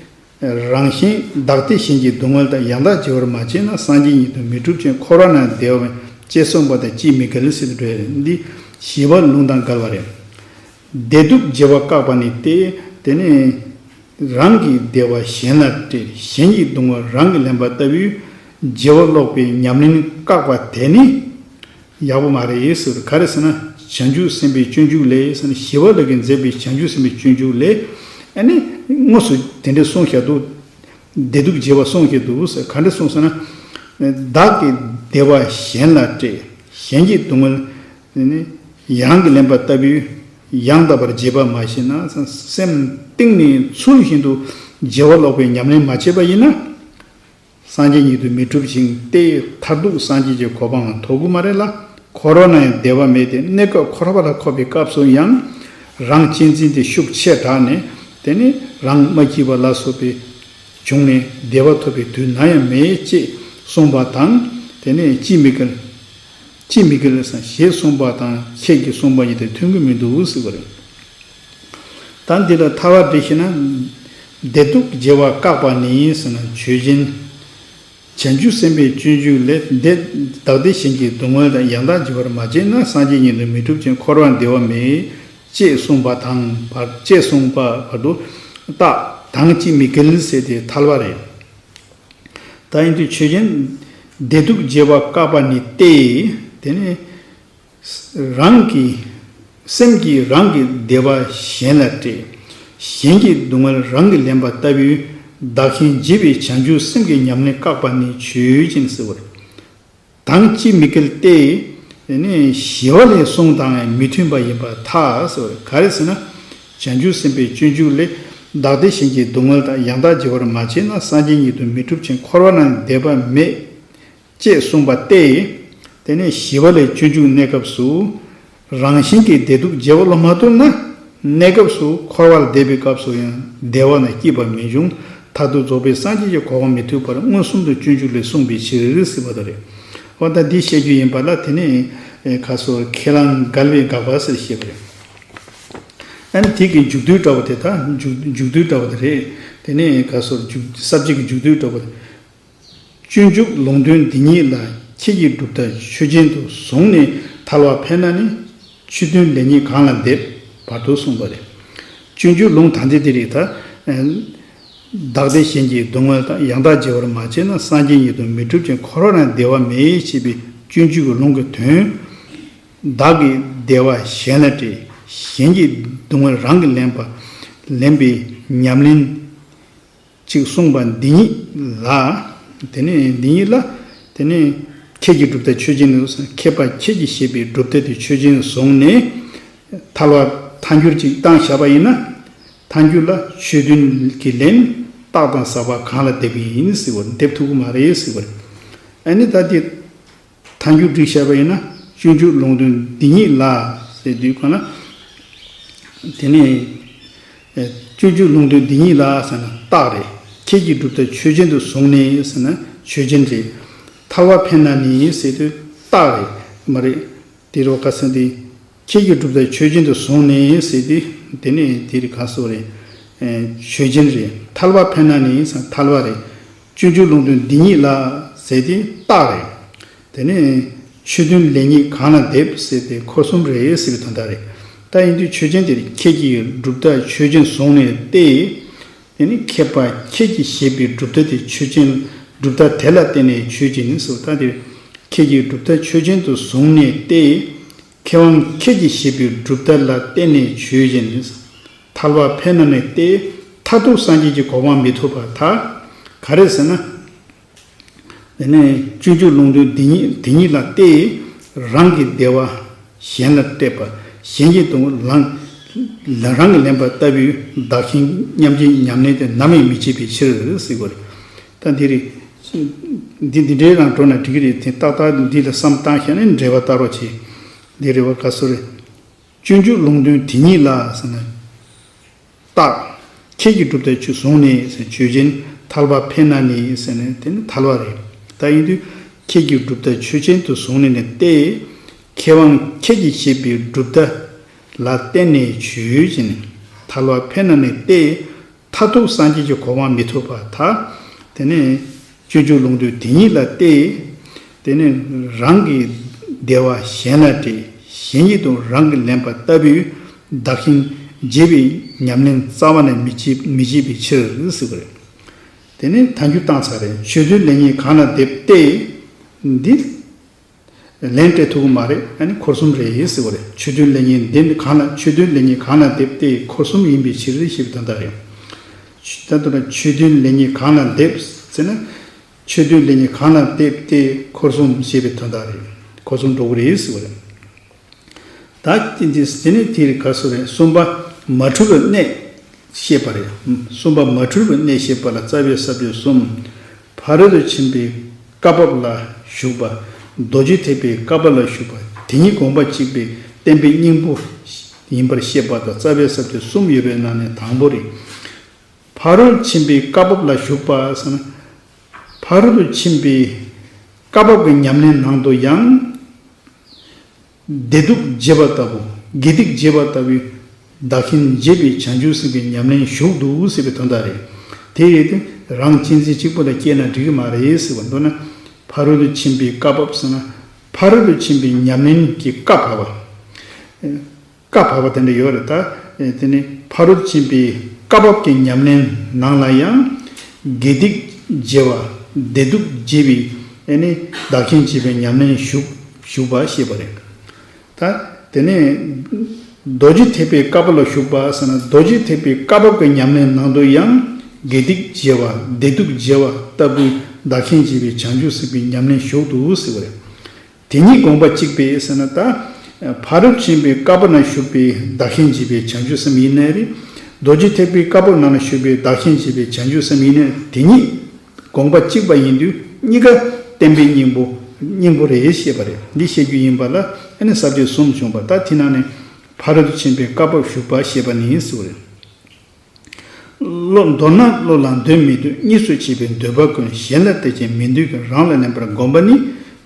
རང་གཞན་བདག་སྟེ་གཞན་གྱི་སྡུག་བསྔལ་དང་། ཡང་དག་བརྗེ་བར་མ་བྱས་ན། སངས་རྒྱས་ཉིད་དུ་མི་འགྲུབ་ཅིང་། འཁོར་བ་ན་བདེ་བ་མེད་ཅེས་གསུངས་པ་དང་ཅིས་མི་འགལ་ཟེར་དུ་འགྲོ་ཡ་རེད། འདི་ཞི་བ་ལུང་དང་འགལ་བ་རེད། བདེ་སྡུག་བརྗེ་བ་བཀག་པ་ནི་སྟེ། དེ་ནི་རང་གི་བདེ་བ་གཞན་ལ་སྤྲད། གཞན་གྱི་སྡུག་བསྔལ་རང་གིས་ལེན་པ་ལྟ་བུའི་བརྗེ་བ་ལོག་པའི་ཉམས་ལེན་བཀག་པ་དེ་ནི་ཡག་པོ་མ་རེད་ཟེར། ག་རེ་ཟེར་ན། བྱང་ཆུབ་སེམས་དཔའི་སྤྱོད་འཇུག་ལས་ཟེར་ན། ཞི་བ་ལྷ་གིས་མཛད་པའི་བྱང་ཆུབ་སེམས་དཔའི་སྤྱོད་འཇུག་ལས། ཨ་ནི་དངོས་སུ་དེ་འདྲ་གསུངས་བཞག་འདུག། བདེ་སྡུག་བརྗེ་བ་གསུངས་བཞག་འདུག་ཟེར། ག་འདྲ་གསུངས་ཟེར་ན། བདག་གི་བདེ་བ་གཞན་ལ་སྤྲད། གཞན་གྱི་སྡུག་བསྔལ་ནི་རང་གིས་ལེན་པ་ལྟ་བུའི་ཡང་དག་པར་བརྗེ་བ་མ་བྱས་ན། སེམས་གཏིང་ནས་ཚུལ་བཞིན་དུ་བརྗེ་བ་ལོག་པའི་ཉམས་ལེན་མ་བྱས་པ་ཡིན་ན། སངས་རྒྱས་ཉིད་དུ་མི་འགྲུབ་ཅིང་། དེ་མཐར་ཐུག་སངས་རྒྱས་ཀྱི་གོ་འཕང་ཐོབ་ཀྱི་མ་རེད་ལ། འཁོར་བ་ན་ཡང་བདེ་བ་མེད་དེ། གནས་སྐབས་འཁོར་བ་ལ་འཁོར་བའི་སྐབས་སུ་ཡང་རང་གཅེས་འཛིན་དེ་ཤུགས་ཆེ་དྲགས་ནས། དེ་ནི་རང་མ་སྐྱིད་པ་ལ་སོགས་པའི་བྱུང་ནས་བདེ་བ་ཐོབ་པའི་དུས་ནམ་ཡང་མེད་ཅེས་གསུངས་པ་དང་། དེ་ནས་ཅིས་མི་འགལ། ཅིས་མི་འགལ་ཟེར་ཞེས་གསུངས་པ་དང་ཁྱེད་ཀྱིས་གསུངས་པ་གཉིས་དེ་མཐུན་གྱི་མི་འདུག་ཟེར་བ་རེད། ད་འདི་ལ་ཐལ་བ་བསྒྲིགས་ཤེ་ན། བདེ་སྡུག་བརྗེ་བ་བཀག་པ་ནི་ཟེར་ན་ཆོས་ཅན། བྱང་ཆུབ་སེམས་དཔའི་སྤྱོད་འཇུག་ལས། བདེ་བདག་སྟེ་གཞན་གྱི་སྡུག་བསྔལ་དང་། ཡང་དག་བརྗེ་བར་མ་བྱས་ན། སངས་རྒྱས་ཉིད་དུ་མི་འགྲུབ་ཅིང་། འཁོར་བ་ན་བདེ་བ་མེད་ཅེས་གསུངས་པ་དང་བར། ཅེས་གསུངས་པ་བར་དུ་རྟགས་དང་ཅིས་མི་འགལ་ཟེར་དེ་ཐལ་བ་རེད། ད་ཡིན་དུས་ཆོས་ཅན། བདེ་སྡུག་བརྗེ་བ་བཀག་པ་ནི་སྟེ། དེ་ནི་རང་གི་ སེམས་ཀྱིས་རང་གི་བདེ་བ་གཞན་ལ་སྤྲད། གཞན་གྱི་སྡུག་བསྔལ་རང་གིས་ལེན་པ་ལྟ་བུའི་བདག་གཞན་བརྗེ་བའི་བྱང་ཆུབ་སེམས་ཀྱི་ཉམས་ལེན་བཀག་པ་ནི་ཆོས་ཅན་ཟེར་བ་རེད། དང་ཅི་མི་སྐལ་ཏེ། དེ་ནས་ཞི་བ་ལྷའི་གསུང་དང་ཡང་མི་མཐུན་པ་ཡིན་པར་ཐལ་ཟེར་བ་རེད། ག་རེ་ཟེར་ན། བྱང་ཆུབ་སེམས་དཔའི་སྤྱོད་འཇུག་ལས། བདག་བདེ་གཞན་གྱི་སྡུག་བསྔལ་དང་། ཡང་དག་བརྗེ་བར་མ་བྱས་ན། སངས་རྒྱས་ཉིད་དུ་མི་འགྲུབ་ཅིང་། འཁོར་བ་ན་བདེ་བ་མེད། ཅེས་གསུངས་པ་སྟེ། དེ་ནས་ཞི་བ་ལྷའི་སྤྱོད་འཇུག་གནས་སྐབས་སུ། རང་གཞན་གྱི་བདེ་སྡུག་བརྗེ་བ་ལ་མ་ཐུག་ན། གནས་སྐབས་སུ་འཁོར་བ་ལ་བསྡད་པའི་སྐབས་སུ་ཡང་བདེ་བ་ན་སྐྱིད་པ་མི་འབྱུང་། མཐར་ཐུག་རྫོགས་པའི་སངས་རྒྱས་ཀྱི་གོ་འཕང་མི་ཐོབ་པར་མངོན་སུམ་དུ་སྤྱོད་འཇུག་ལས་གསུངས་པའི་ཕྱིར་ཟེར་བ་དེ་རེད། འོ་ད་འདི་བཤད་རྒྱུ་ཡིན་པ་ལ། དེ་ནས་ཁ་སོར་ཁས་བླངས་འགལ་བའི་དགག་པ་ཟེར་བཤད་པ་རེད། ཨ་ནི་དེ་གི་མཇུག་བསྡུའི་འདྲ་བོ་དེ། ད་མཇུག་མཇུག་བསྡུའི་འདྲ་བོ་དེ་རེད། དེ་ནས་ཁ་སོར་མཇུག་ས་བཅད་ཀྱི་མཇུག་བསྡུའི་འདྲ་བོ་དེ། སྤྱོད་འཇུག་ལུང་དོན་འདི་ཉིད་ལ། ཁྱེད་ཀྱིས་གྲུབ་མཐའ་ཆོས་ཅན་དུ་བཟུང་ནས་ཐལ་བ་འཕེན་ན་ནི། ཆོས་མཐུན་ལེགས་ཉེས་གང་ལ་འདེབས། བར་དུ་གསུངས་པ་རེད། སྤྱོད་འཇུག་ལུང་དང་འདི་འདི་རེད་ད། བདག་བདེ་གཞན་གྱི་སྡུག་བསྔལ་དང་། ཡང་དག་བརྗེ་བར་མ་བྱས་ན། སངས་རྒྱས་ཉིད་དུ་མི་འགྲུབ་ཅིང་། འཁོར་བ་ན་བདེ་བ་མེད། ཅེས་པའི་སྤྱོད་འཇུག་གི་ལུང་གི་དོན། བདག་གི་བདེ་བ་གཞན་ལ་སྤྲད། གཞན་གྱི་སྡུག་བསྔལ་རང་གིས་ལེན་པ། ལེན་པའི་ཉམས་ལེན་ཅིག་གསུངས་པ་འདི་ཉིད་ལ། དེ་ནས་འདི་ཉིད་ལ། དེ་ནས་ཁྱེད་ཀྱིས་གྲུབ་མཐའ་ཆོས་ཅན་དུ། མཁས་པ་ཁྱེད་ཀྱིས་བཞེད་པའི་གྲུབ་མཐའ་དེ་ཆོས་ཅན་བཟུང་ནས། ཐལ་བ་ཐལ་འགྱུར་ཅིག་བཏང་བཞག་པ་ཡིན་ན། ཐལ་འགྱུར་ལ་ཆོས་མཐུན་གྱི་ལན་རྟགས་དང་ཟབ་པ་གང་ལ་འདེབས་ཡིན་ཟེར་བ། འདེབས་ཐུབ་ཀྱི་མ་རེད་ཟེར་བ་རེད། ཨ་ནི་ད་དེ། ཐལ་འགྱུར་བསྒྲིགས་བཞག་པ་ཡིན་ན། སྤྱོད་འཇུག་ལུང་དོན་འདི་ཉིད་ལ་ཟེར་དུས་གང་ལ། དེ་ནས་སྤྱོད་འཇུག་ལུང་དོན་འདི་ཉིད་ལ་ཟེར་ན་རྟགས་རེད། ཁྱེད་ཀྱིས་གྲུབ་མཐའ་ཆོས་ཅན་དུ་བཟུང་ནས་ཟེར་ན་ཆོས་ཅན་རེད། ཐལ་བ་འཕེན་ན་ནི་ཟེར་དུས་རྟགས་རེད། མ་རེད། དེ་རོ་ཁ་སང་དེ། ཁྱེད་ཀྱིས་གྲུབ་མཐའ་ཆོས་ཅན་དུ་བཟུང་ནས་ཟེར་དུས། དེ་ནས་དེ་རིགས་ག་སོ་རེད། ཆོས་ཅན་རེད། ཐལ་བ་འཕེན་ན་ནི་ཟེར་ན་ཐལ་བ་རེད། སྤྱོད་འཇུག་ལུང་དོན་འདི་ཉིད་ལ་ཟེར་དུས་རྟགས་རེད། དེ་ནས་ཆོས་མཐུན་ལེགས་ཉེས་གང་ལ་འདེབས་ཟེར་ཏེ་འཁོར་གསུམ་རེད་ཟེར་བའི་དོན་དག་རེད། ད་ཡིན་དུས་ཆོས་ཅན་དེ་རེད། ཁྱེད་ཀྱིས་གྲུབ་མཐའ་ཆོས་ཅན་བཟུང་ནས་ཏེ། དེ་ནི་མཁས་པ་ཁྱེད་ཀྱིས་བཞེད་པའི་གྲུབ་མཐའ་དེ་ཆོས་ཅན། གྲུབ་མཐའ་དེ་ལ་བརྟེན་ནས་ཆོས་ཅན་ཟེར་བ། ད་དེ་ཁྱེད་ཀྱིས་གྲུབ་མཐའ་ཆོས་ཅན་དུ་བཟུང་ནས་ཏེ། མཁས་དབང་ཁྱེད་ཀྱིས་བཞེད་པའི་གྲུབ་མཐའ་ལ་བརྟེན་ནས་ཆོས་ཅན། ཐལ་བ་འཕེན་ན་ནི་སྟེ། མཐར་ཐུག་སངས་རྒྱས་ཀྱི་གོ་འཕང་མི་ཐོབ་པར་ཐལ། ག་རེ་ཟེར་ན། དེ་ནས་སྤྱོད་འཇུག་ལུང་དོན་འདི་ཉིད་འདི་ཉིད་ལ་སྟེ། རང་གི་བདེ་བ་གཞན་ལ་སྤྲད་པ། གཞན་གྱི་སྡུག་བསྔལ་རང་གིས་ལེན་པ་ལྟ་བུའི་བདག་གཞན་མཉམ་བརྗེའི་ཉམས་ལེན་དེ་ནམ་ཡང་མི་བྱེད་པའི་ཕྱིར་ཟེར་དགོས་རེད། ད་འདི་རེད། འདི་འདི་འདྲའི་རང་འགྲོ་ན་འགྲིག་གི་རེད་དེ། ཏག་ཏག་འདི་ལ་བསམ་བཏང་བཞག་ན་འགྲེལ་པ་ལྟ་རོགས་བྱེད། འདི་རེད་བ། ག་སོ་རེད། སྤྱོད་འཇུག་ལུང་དོན་དེ་ཉིད་ལ་ཟེར་ན། རྟགས། ཁྱེད་ཀྱིས་གྲུབ་མཐའ་ཆོས་བཟུང་ནས་ཟེར་ཆོས་ཅན། ཐལ་བ་འཕེན་ན་ནི་ཟེར་ནས་དེ་ནི་ཐལ་བ་རེད། ད་ཡིན་དུས་ཁྱེད་ཀྱིས་གྲུབ་མཐའ་ཆོས་ཅན་དུ་བཟུང་ནས་ནི་སྟེ། མཁས་དབང་ཁྱེད་ཀྱིས་བཞེད་པའི་གྲུབ་མཐའ་ལ་བརྟེན་ནས་ཆོས་ཅན། ཐལ་བ་འཕེན་ན་ནི་སྟེ། མཐར་ཐུག་སངས་རྒྱས་ཀྱི་གོ་འཕང་མི་ཐོབ་པར་ཐལ། དེ་ནས་སྤྱོད་འཇུག་ལུང་དོན་དེ་ཉིད་ལ་སྟེ། དེ་ནས་རང་གི་བདེ་བ་གཞན་ལ་སྤྲད། གཞན་གྱི་སྡུག་རང་གིས་ལེན་པ་ལྟ་བུའི་བདག་གཞན་བརྗེ་བའི་ཉམས་ལེན་རྩ་བ་ནས་མི་བྱེད་མི་བྱེད་པའི་ཕྱིར་ཟེར་བ་རེད། དེ་ནས་ཐལ་འགྱུར་བཏང་ཚར་རེད། ཆོས་མཐུན་ལེགས་ཉེས་གང་ལ་འདེབས་ཏེ། འདི། ལན་སྤྲད་ཐུབ་ཀྱི་མ་རེད། ཨ་ནི་འཁོར་གསུམ་རེད་ཟེར་བ་རེད། ཆོས་མཐུན་ལེགས་ཉེས་འདི་གང་ལ། ཆོས་མཐུན་ལེགས་ཉེས་གང་ལ་འདེབས་ཏེ་འཁོར་གསུམ་ཡིན་པའི་ཕྱིར་ཞེས་པའི་དོན་དག་རེད། ད་ལྟ་ན་ཆོས་མཐུན་ལེགས་ཉེས་གང་ལ་འདེབས་ཟེར་ན། ཆོས་མཐུན་ལེགས་ཉེས་གང་ལ་འདེབས་ཏེ་འཁོར་གསུམ་ཞེས་པའི་དོན་དག་རེད། འཁོར་གསུམ་འགྲོ་གི་རེད་ཟེར་བ་རེད། ད་དེ་འདི་དེ་ནི་དེ་རིགས་ག་སོ་རེད། གསུམ་པ་མ་འཁྲུལ་པའི་གནས་བཤད་པ་རེད། གསུམ་པ་མ་འཁྲུལ་པའི་གནས་བཤད་པ་ལ་རྩ་བའི་ས་བཅད་གསུམ། ཕ་རོལ་ཏུ་ཕྱིན་པའི་བཀའ་བབས་ལ་ཞུགས་པ། རྡོ་རྗེ་ཐེག་པའི་བཀའ་བབས་ལ་ཞུགས་པ། དེ་ཉིད་དགོངས་པ་གཅིག་པའི་བསྟན་པའི་སྙིང་པོ་ཡིན་པར་བཤད་པ་དང་རྩ་བའི་ས་བཅད་གསུམ་ཡོད་པའི་ནང་ནས་དང་པོ་རེད། ཕ་རོལ་ཕྱིན་པའི་བཀའ་བབས་ལ་ཞུགས་པ་ཟེར་ན། ཕ་རོལ་ཏུ་ཕྱིན་པའི་བཀའ་བབས་ཀྱི་ཉམས་ལེན་ནང་དུ་ཡང་། བདེ་སྡུག་བརྗེ་བ་ལྟ་བུ། དགེ་སྡིག་བརྗེ་བ་ལྟ་བུའི་བདག་གཞན་བརྗེ་བའི་བྱང་ཆུབ་སེམས་ཀྱི་ཉམས་ལེན་ཞུགས་འདུག་ཟེར་བའི་དོན་དག་རེད། དེ་ཡོད་དུས་རང་གཅེས་འཛིན་གཅིག་པུ་ལ་སྐྱེས་ན་འགྲིག་གི་མ་རེད་ཟེར་བ། མདོར་ན་ཕ་རོལ་ཏུ་ཕྱིན་པའི་བཀའ་བབས་ཟེར་ན། ཕ་རོལ་ཏུ་ཕྱིན་པའི་ཉམས་ལེན་གྱི་བཀའ་བབས་པ། བཀའ་བབས་པ་དེ་འདྲ་ཡོད་རེད་ད། དེ་ནི་ཕ་རོལ་ཕྱིན་པའི་བཀའ་བབས་ཀྱི་ཉམས་ལེན་ནང་ལ་ཡང་། དགེ་སྡིག་བརྗེ་བ། བདེ་སྡུག་བརྗེ་བའི་ཨེ་ནི་བདག་གཞན་བརྗེ་བའི་ཉམས་ལེན་ཞུགས་ཞུགས་པ་ཞེས་པ་རེད། ད་དེ་ནས་ རྡོ་རྗེ་ཐེག་པའི་བཀའ་བབས་ལ་ཞུགས་པ་ཟེར་ན། རྡོ་རྗེ་ཐེག་པའི་བཀའ་བབས་ཀྱི་ཉམས་ལེན་ནང་དུ་ཡང་དགེ་སྡིག་བརྗེ་བ། བདེ་སྡུག་བརྗེ་བ་ལྟ་བུའི་བདག་གཞན་བརྗེ་བའི་བྱང་ཆུབ་སེམས་ཀྱི་ཉམས་ལེན་ཞུགས་འདུག་ཟེར་བ་རེད། དེ་གཉིས་དགོངས་པ་གཅིག་པས་ཟེར་ན། ད་ཕ་རོལ་ཏུ་ཕྱིན་པའི་བཀའ་བབས་ན་ཞུགས་པའི་བདག་གཞན་བརྗེ་བའི་བྱང་ཆུབ་སེམས་ཡིན་ནའི་རེད། རྡོ་རྗེ་ཐེག་པའི་བཀའ་བབས་ནང་ན་ཞུགས་པའི་བདག་གཞན་བརྗེ་བའི་བྱང་ཆུབ་སེམས་ཡིན་ནའི་རེད། དེ་གཉིས་དགོངས་པ་གཅིག་པ་ཡིན་དུས། གཉིས་ཀ་བསྟན་པའི་སྙིང་པོ། སྙིང་པོ་རེད་ཞེས་པ་རེད། འདི་བཤད་རྒྱུ་ཡིན་པ་ལ། ཨ་ནི་ས་བཅད་གསུམ་བྱུང་བ། ད་དེ་ནང་ནས་ཕ་རོལ་ཏུ་ཕྱིན་པའི་བཀའ་བབས་ཞུགས་པ་ཞེས་པ་ནི་ཟེར་བ་རེད། བློ། མདོར་ན་བློ་ལ་འདོད་མི་འདོད་གཉིས་སུ་ཕྱེ་བའི་འདོད་པ་ཀུན། གཞན་ལ་བལྟས་ཀྱང་མི་འདོད་ཀྱང་རང་ལ་ལེན་པར་བསྒོམ་པ་ནི།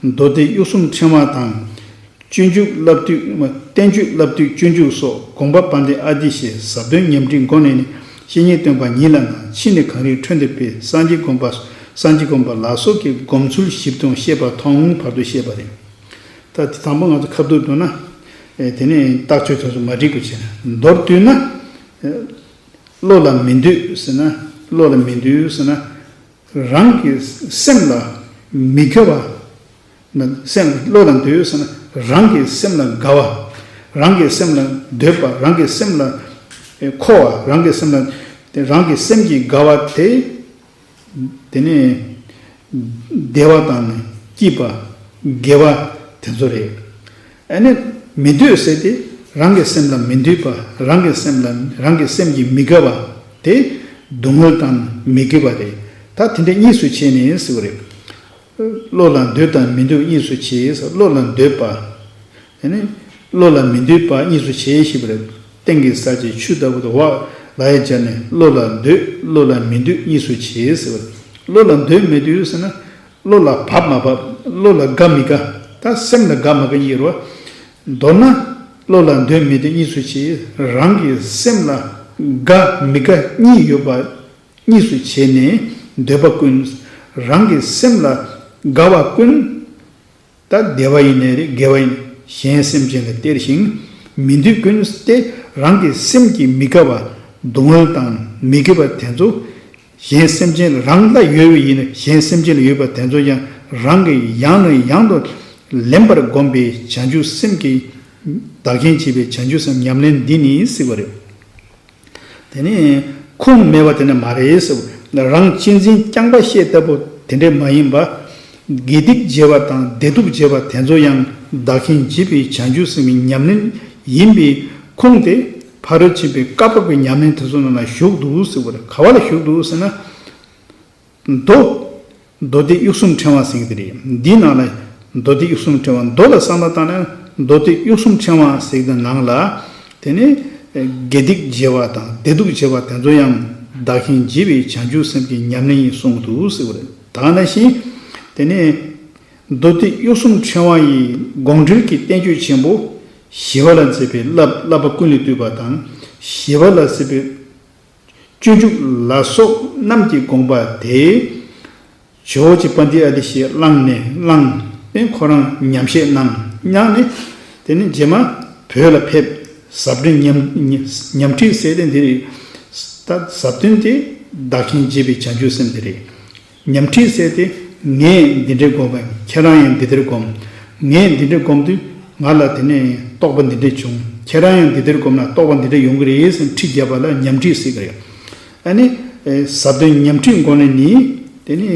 མདོ་སྡེ་དབྱུག་གསུམ་ཕྲེང་བ་དང་། སྤྱོད་འཇུག་བསླབ་བཏུས། བསྟན་བཅོས་བསླབ་བཏུས་སྤྱོད་འཇུག་སོགས། དགོངས་པ་དཔལ་ལྡན་ཨ་ཏི་ཤའི་ཟབ་དོན་ཉམས་ཁྲིད་མགོ་ནས་ནི། བཤེས་གཉེན་སྟོན་པ་ཉིད་ལ་ན། ཕྱིས་ནས་གངས་རིའི་ཁྲོད་འདིར་ཕེབས། སངས་རྒྱས་སྒོམ་པ། སངས་རྒྱས་སྒོམ་པ་ལ་སོགས་ཀྱི་སྒོམ་ཚུལ་ཞིབ་ཏུ་བཤད་པ་མཐོང་བར་དུ་བཤད་པ་རེད། ད་དེ་དང་པོ་ང་ཚོ་ཁ་བསྡུར་འགྲོ་ན། ཨེ། དེ་ནས་རྟགས་ཆོས་དེ་ཚོ་མ་འགྲིག་པ་བྱས་ན། མདོར་བསྡུས་ན། ཨེ། བློ་ལ་མི་འདོད་ཟེར་ན། བློ་ལ་མི་འདོད་ཟེར་ན། རང་གི་སེམས་ལ་མི་དགའ་བ། ན། སེམས། བློ་ལ་འདོད་ཟེར་ན། རང་གི་སེམས་ལ་དགའ་བ། རང་གི་སེམས་ལ་འདོད་པ། རང་གི་སེམས་ལ་མཁོ་བ། རང་གི་སེམས་ལ། རང་གི་སེམས་ཀྱི་དགའ་བ་དེ། དེ་ནས་བདེ་བ་དང་སྐྱིད་པ། དགེ་བ་དེ་ཚོ་རེད། ཨ་ནི་མི་འདོད་ཟེར་དེ། རང་གི་སེམས་ལ་མི་འདོད་པ། རང་གི་སེམས་ལ། རང་གི་སེམས་ཀྱིས་མི་དགའ་བ་དེ་སྡུག་བསྔལ་དང་མི་དགེ་བ་རེད། ད་དེ་འདྲ་གཉིས་སུ་ཕྱེ་ནས་ཟེར་བ་རེད། བློ་ལ་འདོད་དང་མི་འདོད་གཉིས་སུ་ཕྱེ་ཟེར། བློ་ལ་འདོད་པ། དེ་ནི་བློ་ལ་མི་འདོད་པ་གཉིས་སུ་ཕྱེ་ཞེས་པ་རེད། སྟེང་གི་ས་བཅད་ཆུ་ལྟ་བུ་དང་། འོག་ལ་ཡ་སྦྱར་ནས། བློ་ལ་འདོད། བློ་ལ་མི་འདོད་གཉིས་སུ་ཕྱེ་ཟེར་བ་རེད། བློ་ལ་འདོད་མི་འདོད་ཟེར་ན། བློ་ལ་བབ་མ་བབ། བློ་ལ་དགའ་མི་དགའ། ད་སེམས་ལ་དགའ་མ་དགའ་གཉིས་རེད་བ། མདོར་ན་བློ་ལ་འདོད་མི་འདོད་གཉིས་སུ་ཕྱེ། རང་གི་སེམས་ལ་དགའ་མི་དགའ་གཉིས་ཡོད་པ་གཉིས་སུ་ཕྱེ་ནས། འདོད་པ་ཀུན། རང་གི་སེམས་ལ་དགའ་བ་ཀུན། ད་བདེ་བ་ཡིན་ནའི་རེད། དགེ་བ་ཡིན། གཞན་སེམས་ཅན་ལ་སྟེར་ཞིང་། མི་འདོད་ཀུན་སྟེ། རང་གི་སེམས་ཀྱིས་མི་དགའ་བ། སྡུག་བསྔལ་དང་མི་དགེ་བ་དེ་ཚོ། གཞན་སེམས་ཅན་རང་ལ་ཡོད་པ་ཡིན་ན། གཞན་སེམས་ཅན་ལ་ཡོད་པ་དེ་ཚོ་ཡང་རང་གིས་ཡང་ནས་ཡང་དུ་ལེན་པར་བསྒོམས་པའི་བྱང་ཆུབ་སེམས་ཀྱི། བདག་གཞན་བརྗེ་བའི་བྱང་ཆུབ་སེམས་ཉམས་ལེན་འདི་ནི་ཟེར་བ་རེད། དེ་ནས་ཁུངས་མེད་པ་དེ་ནི་མ་རེད་ཟེར། རང་གཅེས་འཛིན་རྐྱང་པ་བཤད་ལྟ་བུ་དེ་འདྲས་མ་ཡིན་པ། དགེ་སྡིག་བརྗེ་བ་དང་བདེ་སྡུག་བརྗེ་བ་དེ་ཚོ་ཡང་བདག་གཞན་བརྗེ་བའི་བྱང་ཆུབ་སེམས་ཀྱི་ཉམས་ལེན་ཡིན་པའི་ཁུངས་དེ། ཕ་རོལ་ཕྱིན་པའི་བཀའ་བབས་ཀྱི་ཉམས་ལེན་དེ་ཚོ་ནང་ལ་ཞུགས་འདུག་ཟེར་བ་རེད། ག་བ་ལ་ཞུགས་འདུག་ཟེར་ན། མདོ། མདོ་སྡེ་དབྱུག་གསུམ་ཕྲེང་བ་ཟེར་གྱི་དེ་རེད། འདིའི་ནང་ལ་མདོ་སྡེ་དབྱུག་གསུམ་ཕྲེང་བ། མདོ་ལ་བསམ་བློ་བཏང་ན། མདོ་སྡེ་དབྱུག་གསུམ་ཕྲེང་བ་ཟེར་གྱི་ནང་ལ། དེ་ནས་དགེ་སྡིག་བརྗེ་བ་དང་བདེ་སྡུག་བརྗེ་བ་དེ་ཚོ་ཡང་བདག་གཞན་བརྗེ་བའི་བྱང་ཆུབ་སེམས་ཀྱི་ཉམས་ལེན་ཡིན་གསུངས་འདུག་ཟེར་བ་རེད། ད་ནང་བཞིན་དེ་ནས་མདོ་སྡེ་དབྱུག་གསུམ་ཕྲེང་བ་ཡི་དགོངས་འགྲེལ་གྱི་བསྟན་བཅོས་ཆེན་པོ། ཞི་བ་ལ་མཛད་པའི་བསླབ། བསླབ་པ་ཀུན་ལས་བཏུས་པ་དང་། ཞི་བ་ལ་མཛད་པའི་སྤྱོད་འཇུག་ལ་སོགས་རྣམས་ཀྱི་དགོངས་པ་དེ། ཇོ་བོ་རྗེ་པཎྜི་ཏ་ཨ་ཏི་ཤས་བླངས་ནས། བླངས་ཏེ་ཁོ་རང་ཉམས་བཞེས་གནང་། གནང་ནས་དེ་ནས་རྗེས་མ་བོད་ལ་ཕེབས། ཟབ་དོན་ཉམས། ཉམས་ཁྲིད་ཟེར་དེ་འདི་རེད། ད་ཟབ་དོན་དེ་བདག་གཞན་བརྗེ་བའི་བྱང་ཆུབ་སེམས་དེ་རེད། ཉམས་ཁྲིད་ཟེར་དེ་ངས་འདི་འདྲའི་སྒོམ་པ་ཡིན། ཁྱེད་རང་ཡང་འདི་འདྲའི་སྒོམ། ངས་འདི་འདྲའི་སྒོམ་དུས་ང་ལ་དེ་ནས་རྟོགས་པ་འདི་འདྲ་བྱུང་། ཁྱེད་རང་ཡང་འདི་འདྲའི་སྒོམ་ན་རྟོགས་པ་འདི་འདྲ་ཡོང་གི་རེད་ཟེར་ཁྲིད་བརྒྱབ་པ་ལ་ཉམས་ཁྲིད་ཟེར་གི་རེད། ཨ་ནི་ཟབ་དོན་ཉམས་ཁྲིད་མགོ་ནས་ནི་དེ་ནི་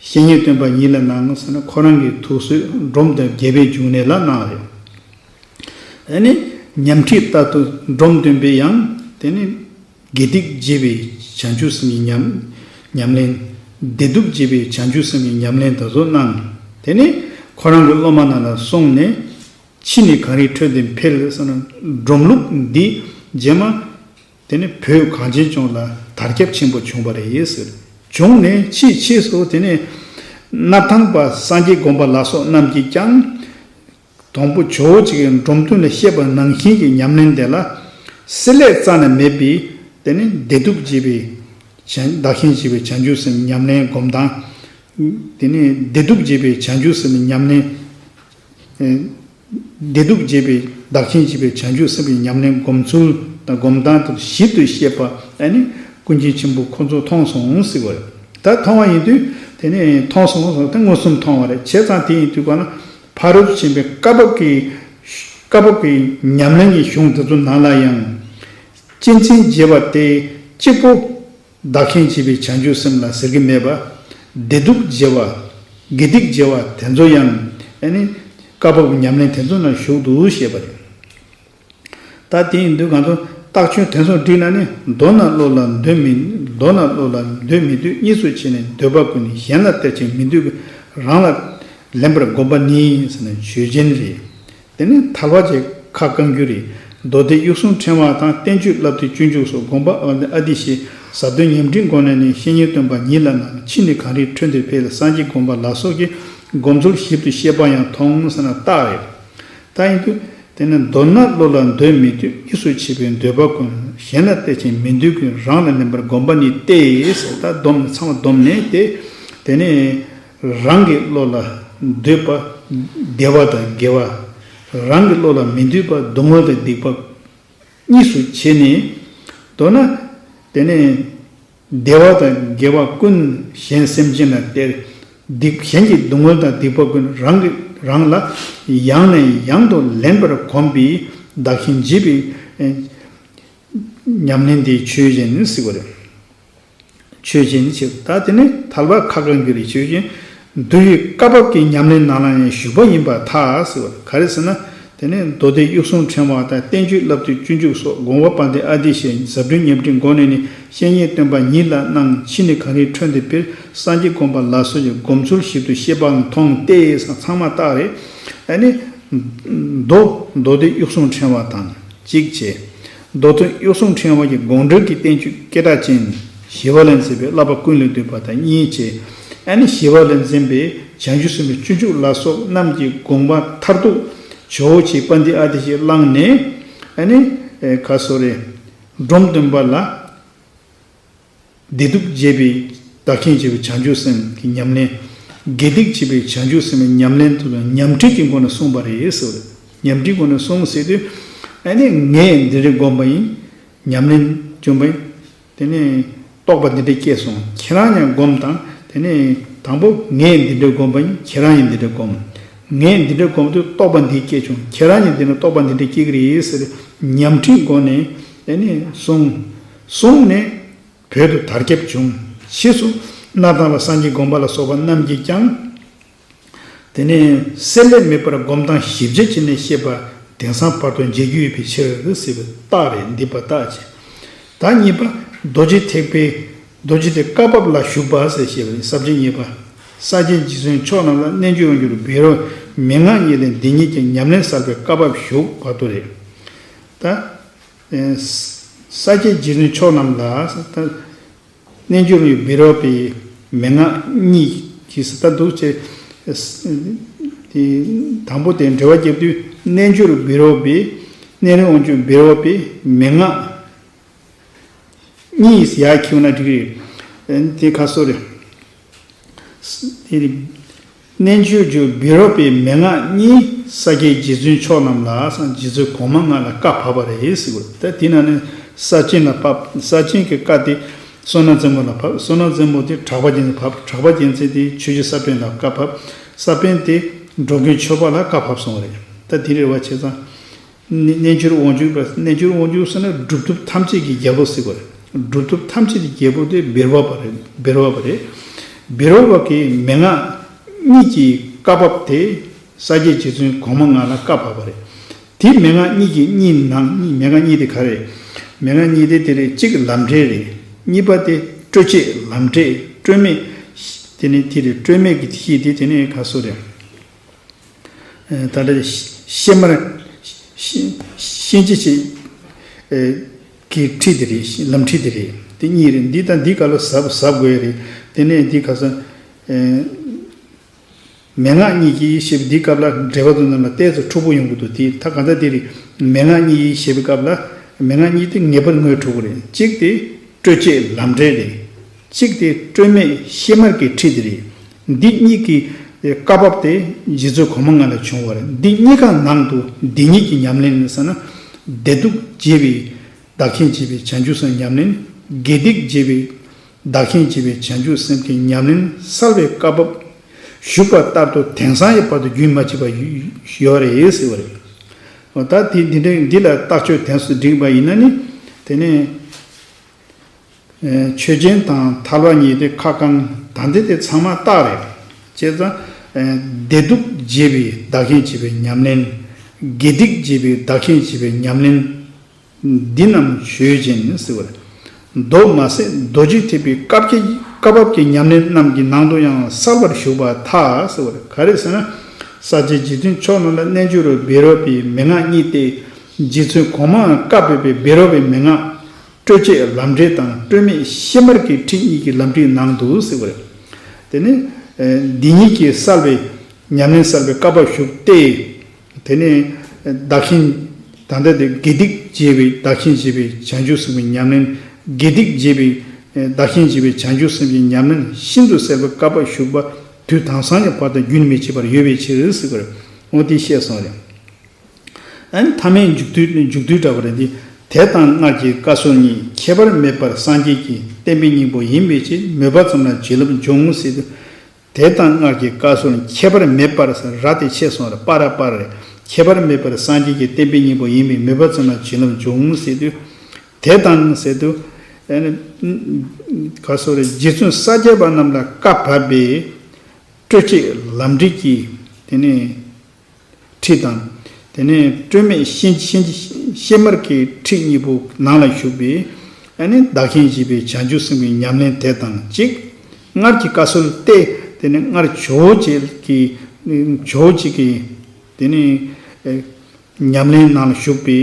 བཤེས་གཉེན་སྟོན་པ་ཉིད་ལ་གནང་ཟེར་ན། ཁོ་རང་གི་ཐུགས་གསོས་འབྲོམ་སྟོན་དགྱེས་པའི་འབྱུང་གནས་ལ་གནང་རེད། ཨ་ནི་ཉམས་ཁྲིད་ལྟར་དུ་འབྲོམ་སྟོན་པས་ཡང་དེ་ནི། དགེ་སྡིག་བརྗེ་བའི་བྱང་ཆུབ་སེམས་ཀྱི་ཉམས། ཉམས་ལེན། བདེ་སྡུག་བརྗེ་བའི་བྱང་ཆུབ་སེམས་ཀྱི་ཉམས་ལེན་དེ་ཚོ་གནང་། དེ་ནས་ཁོ་རང་གི་སློབ་མ་རྣམས་ལ་གསུངས་ནས། ཕྱིས་ནས་གངས་རིའི་ཁྲོད་དུ་ཕེབས་ཟེར་ན། འབྲོམ་ལུགས་འདི་རྗེས་མ་དེ་ནས་བོད་གངས་ཅན་ལྗོངས་ལ་དར་ཁྱབ་ཆེན་པོ་བྱུང་བ་རེད་ཟེར། བྱུང་ནས་ཕྱིས་ཕྱིས་སུ་དེ་ནས་སྣར་ཐང་པ་སངས་རྒྱས་སྒོམ་པ་ལ་སོགས་རྣམས་ཀྱིས་ཀྱང་། དང་པོ་ཇོ་བོ་རྗེ་གིས་འབྲོམ་སྟོན་ལ་བཤད་པ་ནང་བཞིན་གྱི་ཉམས་ལེན་དེ་ལ། བསྲེ་བསླད་རྩ་ནས་མེད་པའི་དེ་ནི་བདེ་སྡུག་བརྗེ་བའི་བྱང་། བདག་གཞན་བརྗེ་བའི་བྱང་ཆུབ་སེམས་ཉམས་ལེན་སྒོམ་སྟངས། དེ་ནི་བདེ་སྡུག་བརྗེ་བའི་བྱང་ཆུབ་སེམས་ཉམས་ལེན། ཨེ། བདེ་སྡུག་བརྗེ་བའི། བདག་གཞན་བརྗེ་བའི་བྱང་ཆུབ་སེམས་ཀྱི་ཉམས་ལེན་སྒོམ་ཚུལ་དང་སྒོམ་སྟངས་དེ་ཞིབ་ཏུ་བཤད་པ། ཨ་ནི་ཀུན་མཁྱེན་ཆེན་པོ་ཁོ་ཚོས་མཐོང་སོང་ཟེར་བ་རེད། ད་མཐོང་བ་ཡིན་དུས་དེ་ནི་མཐོང་སོང་ཟེར་དེ་མངོན་སུམ་མཐོང་བ་རེད། བྱས་ཙང་དེ་ཡིན་དུས་ག་ན། ཕ་རོལ་ཏུ་ཕྱིན་པའི་བཀའ་བབས་ཀྱི་ བཀའ་བབས་ཀྱི་ཉམས་ལེན་གྱི་གཞུང་དེ་ཚོ་ནང་ལ་ཡང་། གཅེས་འཛིན་བྱེད་པ་དེ་གཅིག་པོ་བདག་གཞན་བརྗེ་བའི་བྱང་ཆུབ་སེམས་ལ་ཟེར་གྱི་མེད་པ། བདེ་སྡུག་བརྗེ་བ། དགེ་སྡིག་བརྗེ་བ་དེ་ཚོ་ཡང་ཨ་ནི་བཀའ་བབས་ཀྱི་ཉམས་ལེན་དེ་ཚོ་ནང་ཞུགས་འདུག་ཞེས་པ་རེད། ད་དེ་ཡིན་དུས་ང་ཚོ་རྟགས་ཆོས་དེ་ཚོ་བསྒྲིགས་ན་ནི། མདོར་ན་བློ་ལ་འདོད་མི་མདོར་ན་བློ་ལ་འདོད་མི་འདོད་གཉིས་སུ་ཕྱེ་ནས། འདོད་པ་ཀུན་གཞན་ལ་སྟེར་ཅིང་མི་འདོད་ཀུན་རང་ལ་ལེན་པར་བསྒོམ་པ་ནི་ཟེར་ནས་ཆོས་ཅན་རེད། དེ་ནི་ཐལ་བ་ཆེ་ཁ་བསྐང་རྒྱུ་རེད། མདོ་སྡེ་དབྱུག་གསུམ་ཕྲེང་བ་དང་། བསྟན་བཅོས་བསླབ་བཏུས་སྤྱོད་འཇུག་སོགས། སྒོམ་པ་ཨ་ཏི་ཤའི་ཟབ་དོན་ཉམས་ཁྲིད་སྒོ་ནས་ནི། བཤེས་གཉེན་སྟོན་པ་ཉིད་ལ་གནང་། ཕྱིས་ནི་གངས་རིའི་ཁྲོད་འདིར་ཕེབས། སངས་རྒྱས་དགོངས་པ་ལ་སོགས་ཀྱི། སྒོམ་ཚུལ་ཞིབ་ཏུ་བཤད་པ་ཡང་མཐོང་ཟེར་ན་རྟགས་རེད། ད་ཡིན་དུས་དེ་ནི། མདོར་ན་བློ་ལ་འདོད་མི་འདོད་གཉིས་སུ་ཕྱེ་བའི། འདོད་པ་ཀུན་གཞན་ལ་སྟེར་ཅིང་མི་འདོད་ཀུན་རང་ལ་ལེན་པར་བསྒོམ་པ་ནི་སྟེ་ཟེར། ད་བསྡོམས་ནས་ཚང་མ་བསྡོམས་ནས་དེ། དེ་ནི་རང་གི་བློ་ལ་འདོད་པ་བདེ་བ་དང་དགེ་བ། རང་གི་བློ་ལ་མི་འདོད་པ་སྡུག་བསྔལ་དང་སྡིག་པ་གཉིས་སུ་ཕྱེ་ནས། མདོར་ན་དེ་ནི། བདེ་བ་དང་དགེ་བ་ཀུན་གཞན་སེམས་ཅན་ལ་སྟེར། སྡིག་གཞན་གྱི་སྡུག་བསྔལ་དང་སྡིག་པ་ཀུན་རང་གི་རང་ལ་ཡང་ནས་ཡང་དུ་ལེན་པར་གོམས་པའི་བདག་གཞན་བརྗེ་བའི་ཨེ་ཉམས་ལེན་དེ་ཆོས་ཅན་ཟེར་བ་རེད། ཆོས་ཅན་ཞེས། ད་དེ་ནི་ཐལ་བ་ཁ་བསྐང་རྒྱུ་རེད། ཆོས་ཅན། འདུལ་བའི་བཀའ་བབས་ཀྱི་ཉམས་ལེན་ནང་ལ་ཡང་ཞུགས་པ་ཡིན་པར་ཐལ་ཟེར་བ་རེད། ག་རེ་ཟེར་ན། དེ་ནས་མདོ་སྡེ་དབྱུག་གསུམ་ཕྲེང་བ་དང་། བསྟན་བཅོས་བསླབ་བཏུས་སྤྱོད་འཇུག་སོགས། སྒོམ་པ་དཔལ་ལྡན་ཨ་ཏི་ཤའི་ཟབ་དོན་ཉམས་ཁྲིད་སྒོ་ནས་ནི། བཤེས་གཉེན་སྟོན་པ་ཉིད་ལ་གནང་། ཕྱིས་ནི་གངས་རིའི་ཁྲོད་འདིར་ཕེབས། སངས་རྒྱས་དགོངས་པ་ལ་སོགས་ཀྱི། སྒོམ་ཚུལ་ཞིབ་ཏུ་བཤད་པའང་མཐོང་སྟེ་ཟེར། ཚང་མ་རྟགས་རེད། ཨ་ནི། མདོ་མདོ་སྡེ་དབྱུག་གསུམ་ཕྲེང་བ་དང་གཅིག་བྱས། མདོ་སྡེ་དབྱུག་གསུམ་ཕྲེང་བ་གི་དགོངས་འགྲེལ་གྱི་བསྟན་བཅོས་སྐད་གྲགས་ཅན། ཞི་བ་ལྷས་མཛད་པའི་བསླབ་པ་ཀུན་ལས་བཏུས་པ་དང་གཉིས་བྱས། ཨ་ནི་ཞི་བ་ལྷས་མཛད་པའི་བྱང་ཆུབ་སེམས་དཔའི་སྤྱོད་འཇུག་ལ་སོགས་རྣམས་ཀྱི་དགོངས་པ་མཐར་ཐུག་ཇོ་བོ་རྗེ་དཔལ་ལྡན་ཨ་ཏི་ཤས་བླངས་ནས། ཨ་ནི་ཨེ་ཁ་སོ་རེ། འབྲོམ་སྟོན་པ་ལ་བདེ་སྡུག་བརྗེ་བའི་བདག་གཞན་བརྗེ་བའི་བྱང་ཆུབ་སེམས་ཀྱི་ཉམས་ལེན། དགེ་སྡིག་བརྗེ་བའི་བྱང་ཆུབ་སེམས་ཀྱི་ཉམས་ལེན་དུ་ཉམས་ཁྲིད་ཀྱི་སྒོ་ནས་གསུངས་པ་རེད་ཟེར་བ་རེད། ཉམས་ཁྲིད་སྒོ་ནས་གསུངས་ཟེར་དུས། ཨ་ནི་ངས་འདི་འདྲ་བསྒོམས་པ་ཡིན། ཉམས་ལེན་བྱུང་བ་ཡིན། དེ་ནས་རྟོགས་པ་འདི་འདྲ་སྐྱེས་སོང་། ཁྱེད་རང་ཡང་སྒོམ་དང་། དེ་ནས་དང་པོ་ངས་འདི་འདྲ་བསྒོམས་པ་ཡིན། ཁྱེད་རང་ཡང་འདི་འདྲ་སྒོམ། ངས་འདི་འདྲ་བསྒོམས་དུས་རྟོགས་པ་འདི་སྐྱེས་བྱུང་། ཁྱེད་རང་ཡང་འདི་འདྲ་རྟོགས་པ་འདི་འདྲ་སྐྱེ་གི་རེད་ཟེར། ཉམས་ཁྲིད་སྒོ་ནས་དེ་ནས་གསུངས། གསུངས་ནས་བོད་དུ་དར་ཁྱབ་བྱུང་། ཕྱིས་སུ་སྣར་ཐང་ལ་སངས་རྒྱས་དགོངས་པ་ལ་སོགས་པ་རྣམས་ཀྱིས་ཀྱང་། དེ་ནས་བསྲེ་ལྷད་མེད་པར་སྒོམ་སྟངས་ཞིབ་དཔྱད་བྱས་ནས་བཤད་པ་དེང་སང་བར་དུ་མཇལ་རྒྱུ་ཡོད་པའི་ཕྱིར་ཟེར་བའི་རྟགས་རེད། འདི་པ་རྟགས་ཅན། ད་གཉིས་པ། རྡོ་རྗེ་ཐེག་པའི་རྡོ་རྗེ་ཐེག་བཀའ་བབས་ལ་ཞུགས་པ་ཟེར་བཤད་པ་ཡིན། ས་བཅད་གཉིས་པ། ས་སྐྱེས་རྗེ་བཙུན་མཆོག་རྣམས་ལ། རྣལ་འབྱོར་དབང་ཕྱུག་བཻ་རོ་མན་ངག་གཉིས་ལས། འདི་ཉིད་ཀྱི་ཉམས་ལེན་གསལ་བའི་བཀའ་བབས་ཞུགས་བར་དུ་རེད། ད། ས་སྐྱེས་རྗེ་བཙུན་མཆོག་རྣམས་ལ། རྣལ་འབྱོར་བཻ་རོ་པའི་མན་ངག་གཉིས་ཀྱི་ས་ད་འདུག་ཅེས། དེ་དང་པོ་དེ་འགྲེལ་བ་བརྒྱབ་དུས། རྣལ་འབྱོར་བཻ་རོ་པའི། རྣལ་འབྱོར་དབང་ཕྱུག་བཻ་རོ་པའི་མན་ངག་གཉིས་ཡར་འཁྱེར་ན་འགྲིག་རེད། དེ་ཁ་སོ་རེད། དེ་རེད། རྣལ་འབྱོར་བཻ་རོ་པའི་མན་ངག་གཉིས། ས་སྐྱེས་རྗེ་བཙུན་མཆོག་རྣམས་ལ། རྗེ་བཙུན་གོང་མ་ལྔ་ལ་བཀའ་བབས་པ་རེད་ཟེར་གོ། ད་དེ་ནང་ནས་ས་བཅད་ལ་བབས། ས་བཅད་ཀྱི་བཀའ་དེ་བསོད་ནམས་རྩེ་མོ་ལ་བབས། བསོད་ནམས་རྩེ་མོ་དེ་གྲགས་པ་རྒྱལ་མཚན་བབས། གྲགས་པ་རྒྱལ་མཚན་དེ་ཆོས་རྗེ་ས་པཎ་ལ་བཀའ་བབས། ས་པཎ་དེ་འགྲོ་མགོན་ཆོས་འཕགས་ལ་བཀའ་བབས་སོང་བ་རེད། ད་དེ་རེད་བ། བྱས་ཙང་། རྣལ་འབྱོར་དབང་ཕྱུག་པ། རྣལ་འབྱོར་དབང་ཕྱུག་ཟེར་ན་གྲུབ་ཐོབ་ཐམས་ཅད་ཀྱི་རྒྱལ་པོ་ཟེར་བ་རེད། གྲུབ་ཐོབ་ཐམས་ཅད་ཀྱི་རྒྱལ་པོ་དེ་བཻ་རོ་པ་རེད། བཻ་རོ་པ་རེད། བཻ་རོ་པ་གི་མན་ངག་གཉིས་ཀྱི་བཀའ་བབས་དེ་ས་སྐྱེས་རྗེ་བཙུན་གོང་མ་ལྔ་ལ་བཀའ་བབས་པ་རེད། དེ་མན་ངག་གཉིས་ཀྱི་གཉིས་ནང་གཉིས། མན་ངག་གཉིས་དེ་ག་རེད། མན་ངག་གཉིས་དེ་དེ་རེད། གཅིག་ལམ་འབྲས་རེད། གཉིས་པ་དེ་སྤྲོས་བཅས་ལམ་འབྲས། སྤྲོས་མེད། དེ་ནི་དེ་རེད། སྤྲོས་མེད་ཀྱི་གཞི་དེ་དེ་ནི་ག་སོ་རེད། ད་ལྟ་ཤེས་མར་ཤེས་བྱེད་ཀྱི་ཁྲིད་དེ་རེད། ལམ་ཁྲིད་དེ་རེད། དེ་གཉིས་རེད། འདི་དང་འདི་ག་ལ་ཟབ་ཟབ་དགོས་རེད། དེ་ནས་འདི་ག་ས་མན་ངག་གཉིས་ཀྱི་ཞེས་པའི་འདི་སྐབས་ལ་འགྲེལ་པ་དུ་རྣམས་ལ་ཏོག་ཙམ་འཁྲུག་པོ་ཡོང་གི་འདུག་དེ་ད་ག་ད་དེ་རེད། མན་ངག་གཉིས་ཞེས་པའི་སྐབས་ལ་མན་ངག་གཉིས་དེ་ངེས་པར་ངོས་འཁྲུག་གི་རེད། གཅིག་དེ་སྤྲོས་བཅས་ལམ་འབྲས་རེད། གཅིག་དེ་སྤྲོས་མེད་ཤེས་མར་གྱི་ཁྲིད་དེ་རེད། འདི་གཉིས་ཀྱི་བཀའ་བབས་དེ་རྗེ་བཙུན་གོང་མ་ལྔ་ལ་བྱུང་བ་རེད། འདི་གཉིས་ཀ་ནང་དུ་འདི་ཉིད་ཀྱི་ཉམས་ལེན་ནི་ཟེར་ན། བདེ་སྡུག་བརྗེ་བའི་བདག་གཞན་བརྗེ་བའི་བྱང་ཆུབ་སེམས་ཉམས་ལེན། དགེ་སྡིག་བརྗེ་བའི་བདག་གཞན་བརྗེ་བའི་བྱང་ཆུབ་སེམས་ཀྱི་ཉམས་ལེན་གསལ་བའི་བཀའ་བབས་ཞུགས་པ་ལྟར་དུ་དེང་སང་ཡང་བར་དུ་རྒྱུན་མ་ཆད་པར་ཡོད་རེད་ཟེར་བ་རེད། ད་དེ་འདི་འདྲའི་འདི་ལ་རྟགས་ཆོས་དོན་སུ་བསྒྲིགས་པ་ཡིན་ན་ནི། དེ་ནས་ཆོས་ཅན་དང་ཐལ་བ་གཉིས་དེ་ཁ་བསྐང་། ད་འདི་དེ་ཚང་མ་རྟགས་རེད། བྱས་ཙང་བདེ་སྡུག་འབྱེད་པའི་བདག་གཞན་བྱེད་པའི་ཉམས་ལེན། དགེ་སྡིག་འབྱེད་པའི་བདག་གཞན་བྱེད་པའི་ཉམས་ལེན། འདི་རྣམས་ཆོས་ཅན་ཟེར་བ་རེད། མདོ་མ་ཟད་རྡོ་རྗེ་ཐེག་པའི་བཀའ་བརྒྱད་བཀའ་བབས་ཀྱི་ཉམས་ལེན་རྣམས་ཀྱི་ནང་དུ་ཡང་གསལ་བར་ཞུགས་པར་ཐལ་ཟེར་བ་རེད། ག་རེ་ཟེར་ན། ས་བཅད་རྗེ་བཙུན་མཆོག་རྣམས་ལ་རྣལ་འབྱོར་བའི་བེ་རོ་པའི་མན་ངག་གཉིས་ཏེ། རྗེ་བཙུན་གོང་མའང་བཀའ་བབས་པའི་བེ་རོ་པའི་མན་ངག་སྤྲོས་བཅས་ལམ་འབྲས་དང་སྤྲོས་མེད་གཤེད་མར་གྱི་ཁྲིད་གཉིས་ཀྱི་ལམ་ཁྲིད་ནང་དུ་ཟེར་བ་རེད། དེ་ནི་འདི་ཉིད་ཀྱིས་གསལ་བའི་ཉམས་ལེན་གསལ་བའི་བཀའ་བབས་ཞུགས་ཏེ། དེ་ནས་བདག་གཞན། ད་ལྟ་དེ་དགེ་སྡིག་འབྱེད་པའི་བདག་གཞན་བྱེད་པའི་བྱང་ཆུབ་སེམས་དཔའི་ཉམས་ལེན། དགེ་སྡིག་འབྱེད་པའི་བདག་གཞན་བྱེད་པའི་བྱང་ཆུབ་སེམས་ཀྱི་ཉམས་ལེན་ཤིན་ཏུ་གསལ་བའི་བཀའ་བབས་ཞུགས་པ་དུས་དང་སང་གི་བར་དུ་རྒྱུན་མི་འཆད་པར་ཡོད་པའི་ཕྱིར་ཟེར་བར་འོ་དེ་བཤད་སོང་རེད། ཨན་ཐ་མའི་མཇུག་བསྡུ་མཇུག་བསྡུ་འདྲ་བ་རེད་དེ། དད་དང་སྔར་གྱི་བཀའ་སྲོལ་གཉིས་ཁྱད་པར་མེད་པར་སངས་རྒྱས་ཀྱི་བསྟན་པའི་སྙིང་པོ་ཡིན་པའི་ཕྱིར་མོས་པ་ཙམ་ལ་བྱིན་རླབས་འབྱུང་ཟེར་དུས། དད་དང་སྔར་གྱི་བཀའ་སྲོལ་ཁྱད་པར་མེད་པར་ཟེར་ར་དེ་ཆད་སོང་རེད། པ་ར་པར་རེད། ཁྱད་པར་མེད་པར་སངས་རྒྱས་ཀྱི་བསྟན་པའི་སྙིང་པོ་ཡིན་པས་མོས་པ་ཙམ་ལ་བྱིན་རླབས་འབྱུང་ཟེར་དུས། དད་དང་ཟེར་དུས། ཨ་ནི། ག་སོ་རེད། རྗེ་བཙུན་ས་སྐྱ་པ་རྣམས་ལ་བཀའ་བབས་པའི་སྤྲོས་བཅས་ལམ་འབྲས་ཀྱི་དེ་ནས་ཁྲིད་དང་། དེ་ནས་སྤྲོས་མེད་གཤེད་གཤེད་གཤེད་མར་གྱི་ཁྲིད་གཉིས་པོ་ནང་ལ་ཞུགས་པའི་ཨ་ནི་བདག་གཞན་བྱེད་པའི་བྱང་ཆུབ་སེམས་ཀྱི་ཉམས་ལེན་དེ་དང་གཅིག་སྔར་གྱི་བཀའ་སྲོལ་ཏེ། དེ་ནས་སྔར་ཇོ་བོ་རྗེ་ཀྱི་ཇོ་བོ་རྗེ་ཀྱི་དེ་ནས་ཨེ་ཉམས་ལེན་ནང་ལ་ཞུགས་པའི་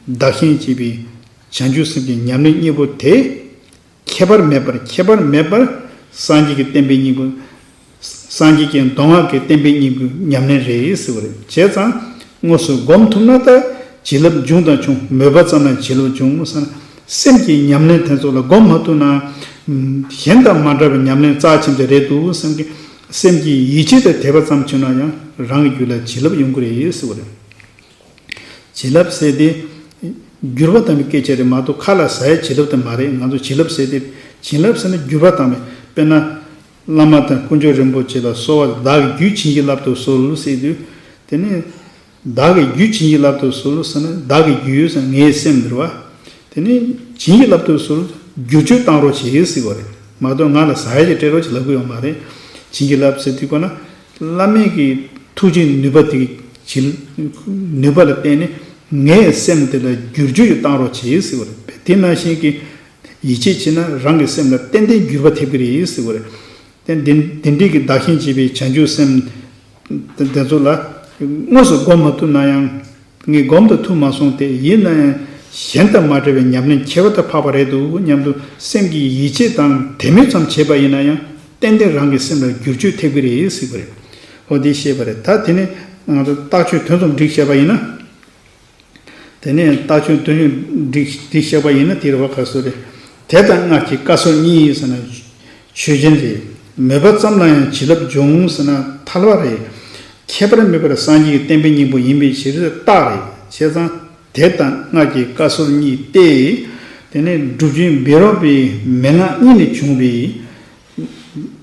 བདག་གཞན་བྱེད་པའི་བྱང་ཆུབ་སེམས་ཀྱི་ཉམས་ལེན་གཉིས་པོ་དེ་ཁྱད་པར་མེད་པར་ཁྱད་པར་མེད་པར་སངས་རྒྱས་ཀྱི་བསྟན་པའི་སྙིང་པོ། སངས་རྒྱས་ཀྱི་མདོ་སྔགས་ཀྱི་བསྟན་པའི་སྙིང་པོའི་ཉམས་ལེན་རེད་ཟེར་བ་རེད། བྱས་ཙང་དངོས་སུ་སྒོམ་ཐུབ་ན་ད་བྱིན་རླབས་འབྱུང་དང་བྱུང་། མོས་པ་ཙམ་ན་བྱིན་རླབས་འབྱུང་ཟེར་ན། སེམས་ཀྱི་ཉམས་ལེན་དེ་ཚོ་ལ་སྒོམ་མ་ཐུབ་ན། གཞན་དང་མ་འདྲ་བའི་ཉམས་ལེན་རྩ་ཆེན་པོ་རེད་འདུག་སེམས་ཀྱི་སེམས་ཀྱི་ཡིད་ཆེས་དང་དད་པ་ཙམ་བྱུང་ན་ཡང་རང་གི་རྒྱུད་ལ་བྱིན་རླབས་ཡོང་གི་རེད་ཟེར་བ་རེད། བྱིན་རླབས་ཟེར་དེ། འགྱུར་བ་དམ་པའི་སྐད་ཆ་རེད་མ་གཏོགས་ཁ་ལ་ཟ་ཡ་བྱིན་རླབས་དེ་མ་རེད། ང་ཚོ་བྱིན་རླབས་ཟེར་དེ། བྱིན་རླབས་ཟེར་ན་འགྱུར་བ་དམ་པའི་དཔེར་ན། བླ་མ་དང་དཀོན་མཆོག་རིན་པོ་ཆེ་ལ་གསོལ་བ་བདག་གི་རྒྱུད་བྱིན་གྱིས་བརླབ་ཏུ་གསོལ་ཟེར་དུས། དེ་ནས། བདག་གི་རྒྱུད་བྱིན་གྱིས་བརླབ་ཏུ་གསོལ་ཟེར་ན་བདག་གི་རྒྱུད་ཟེར་ངའི་སེམས་འདིར་བ། དེ་ནས་བྱིན་གྱིས་བརླབ་ཏུ་གསོལ། བསྒྱུར་བཅོས་བཏང་རོགས་བྱེད་ཟེར་བ་རེད་མ་གཏོགས་ང་ལ་ཟ་ཡ་ཅིག་སྤྲད་རོགས་ཅིག་ལབ་གི་ཡོད་མ་རེད། བྱིན་གྱིས་བརླབས་ཟེར་དུས་གོ་ན། བླ་མེད་ཀྱི་ཐུགས་རྗེའི་ནུས་པ་དེ་གི་བྱིན། ནུས་པ་ལ་བརྟེན་ནས་ངའི་སེམས་དེ་ལ་བསྒྱུར་བཅོས་ཀྱི་བཏང་རོགས་བྱེད་ཟེར་བ་རེད། དེ་ནང་བཞིན་གྱི་ཡིད་ཆེས་བྱས་ན་རང་གི་སེམས་ལ་ཏན་ཏན་འགྱུར་བ་ཐེབས་ཀྱི་རེད་ཟེར་བ་རེད། དེ་འདི་འདི་འདྲའི་གི་བདག་གཞན་བྱེད་པའི་བྱང་ཆུབ་སེམས་དེ་ཚོ་ལ་དངོས་སུ་སྒོམ་མ་ཐུབ་ན་ཡང་། ངས་སྒོམ་དུ་ཐུབ་མ་སོང་སྟེ། ཡིན་ན་ཡང་གཞན་དང་མ་འདྲ་བའི་ཉམས་ལེན་ཁྱད་པར་དུ་འཕགས་པ་རེད་འདུག་སྙམ་དུ་སེམས་ཀྱི་ཡིད་ཆེས་དང་དད་མོས་ཙམ་བྱས་པ་ཡིན་ན་ཡང་ཏན་ཏན་རང་གི་སེམས་ལ་བསྒྱུར་བཅོས་ཐེབས་ཀྱི་རེད་ཟེར་བ་རེད། འོ་འདི་བཤད་པ་རེད། ད་དེ་ནས་ང་ཚོ་རྟགས་ཆོས་དོན་ཚོམས་བསྒྲིགས་བྱས་པ་ཡིན་ན། དེ་ནས་རྟགས་ཆོས་དོན་ཚོམས་བསྒྲིགས་བསྒྲིགས་བྱས་པ་ཡིན་ན་དེ་རེད་བ། ག་སོ་རེད། དད་དང་སྔར་གྱི་བཀའ་སྲོལ་གཉིས་ཟེར་ན་ཆོས་ཅན་རེད། མོས་པ་ཙམ་ལ་ཡང་བྱིན་རླབས་འབྱུང་ཟེར་ན་ཐལ་བ་རེད། ཁྱད་པར་མེད་པར་སངས་རྒྱས་ཀྱི་བསྟན་པའི་སྙིང་པོ་ཡིན་པའི་ཕྱིར་རྟགས་རེད། བྱས་ཙང་དད་དང་སྔར་གྱི་བཀའ་སྲོལ་གཉིས་ཏེ། དེ་ནས་གྲུབ་ཆེན་བཻ་རོ་པའི་མན་ངག་གཉིས་ནས་བྱུང་བའི་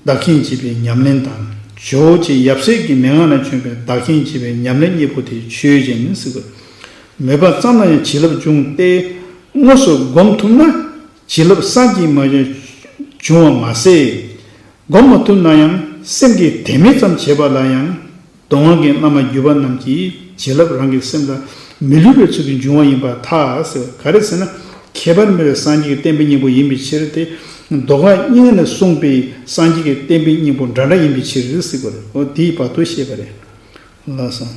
བདག་གཞན་བྱེད་པའི་ཉམས་ལེན་དང་། ཇོ་བོ་རྗེ་ཡབ་སྲས་ཀྱི་མན་ངག་ནས་བྱུང་བའི་བདག་གཞན་བྱེད་པའི་ཉམས་ལེན་གཉིས་པོ་དེ་ཆོས་ཅན་ཟེར་དགོས། མོས་པ་ཙམ་ལ་ཡང་བྱིན་རླབས་འབྱུང་སྟེ། དངོས་སུ་སྒོམ་ཐུབ་ན་བྱིན་རླབས་བསམ་གྱིས་མི་ཁྱབ་འབྱུང་བ་མ་ཟད། སྒོམ་མ་ཐུབ་ན་ཡང་སེམས་ཀྱི་དད་མོས་ཙམ་བྱས་པ་ལ་ཡང་། མདོ་སྔགས་ཀྱི་བླ་མ་བརྒྱུད་པ་རྣམས་ཀྱིས་བྱིན་རླབས་རང་གི་སེམས་ལ་མི་ལུས་པའི་ཚུལ་དུ་འབྱུང་བ་ཡིན་པར་ཐལ་ཟེར། ག་རེ་ཟེར་ན། ཁྱད་པར་མེད་པའི་སངས་རྒྱས་ཀྱི་བསྟན་པའི་སྙིང་པོ་ཡིན་པའི་ཕྱིར་ཏེ། མདོ་སྔགས་གཉིས་ནས་གསུངས་པའི་སངས་རྒྱས་ཀྱི་བསྟན་པའི་སྙིང་པོ་འདྲ་འདྲ་ཡིན་པའི་ཕྱིར་ཟེར་དགོས་རེད། འོ་དེའི་བར་དུ་བཤད་པ་རེད། ལགས་སོ།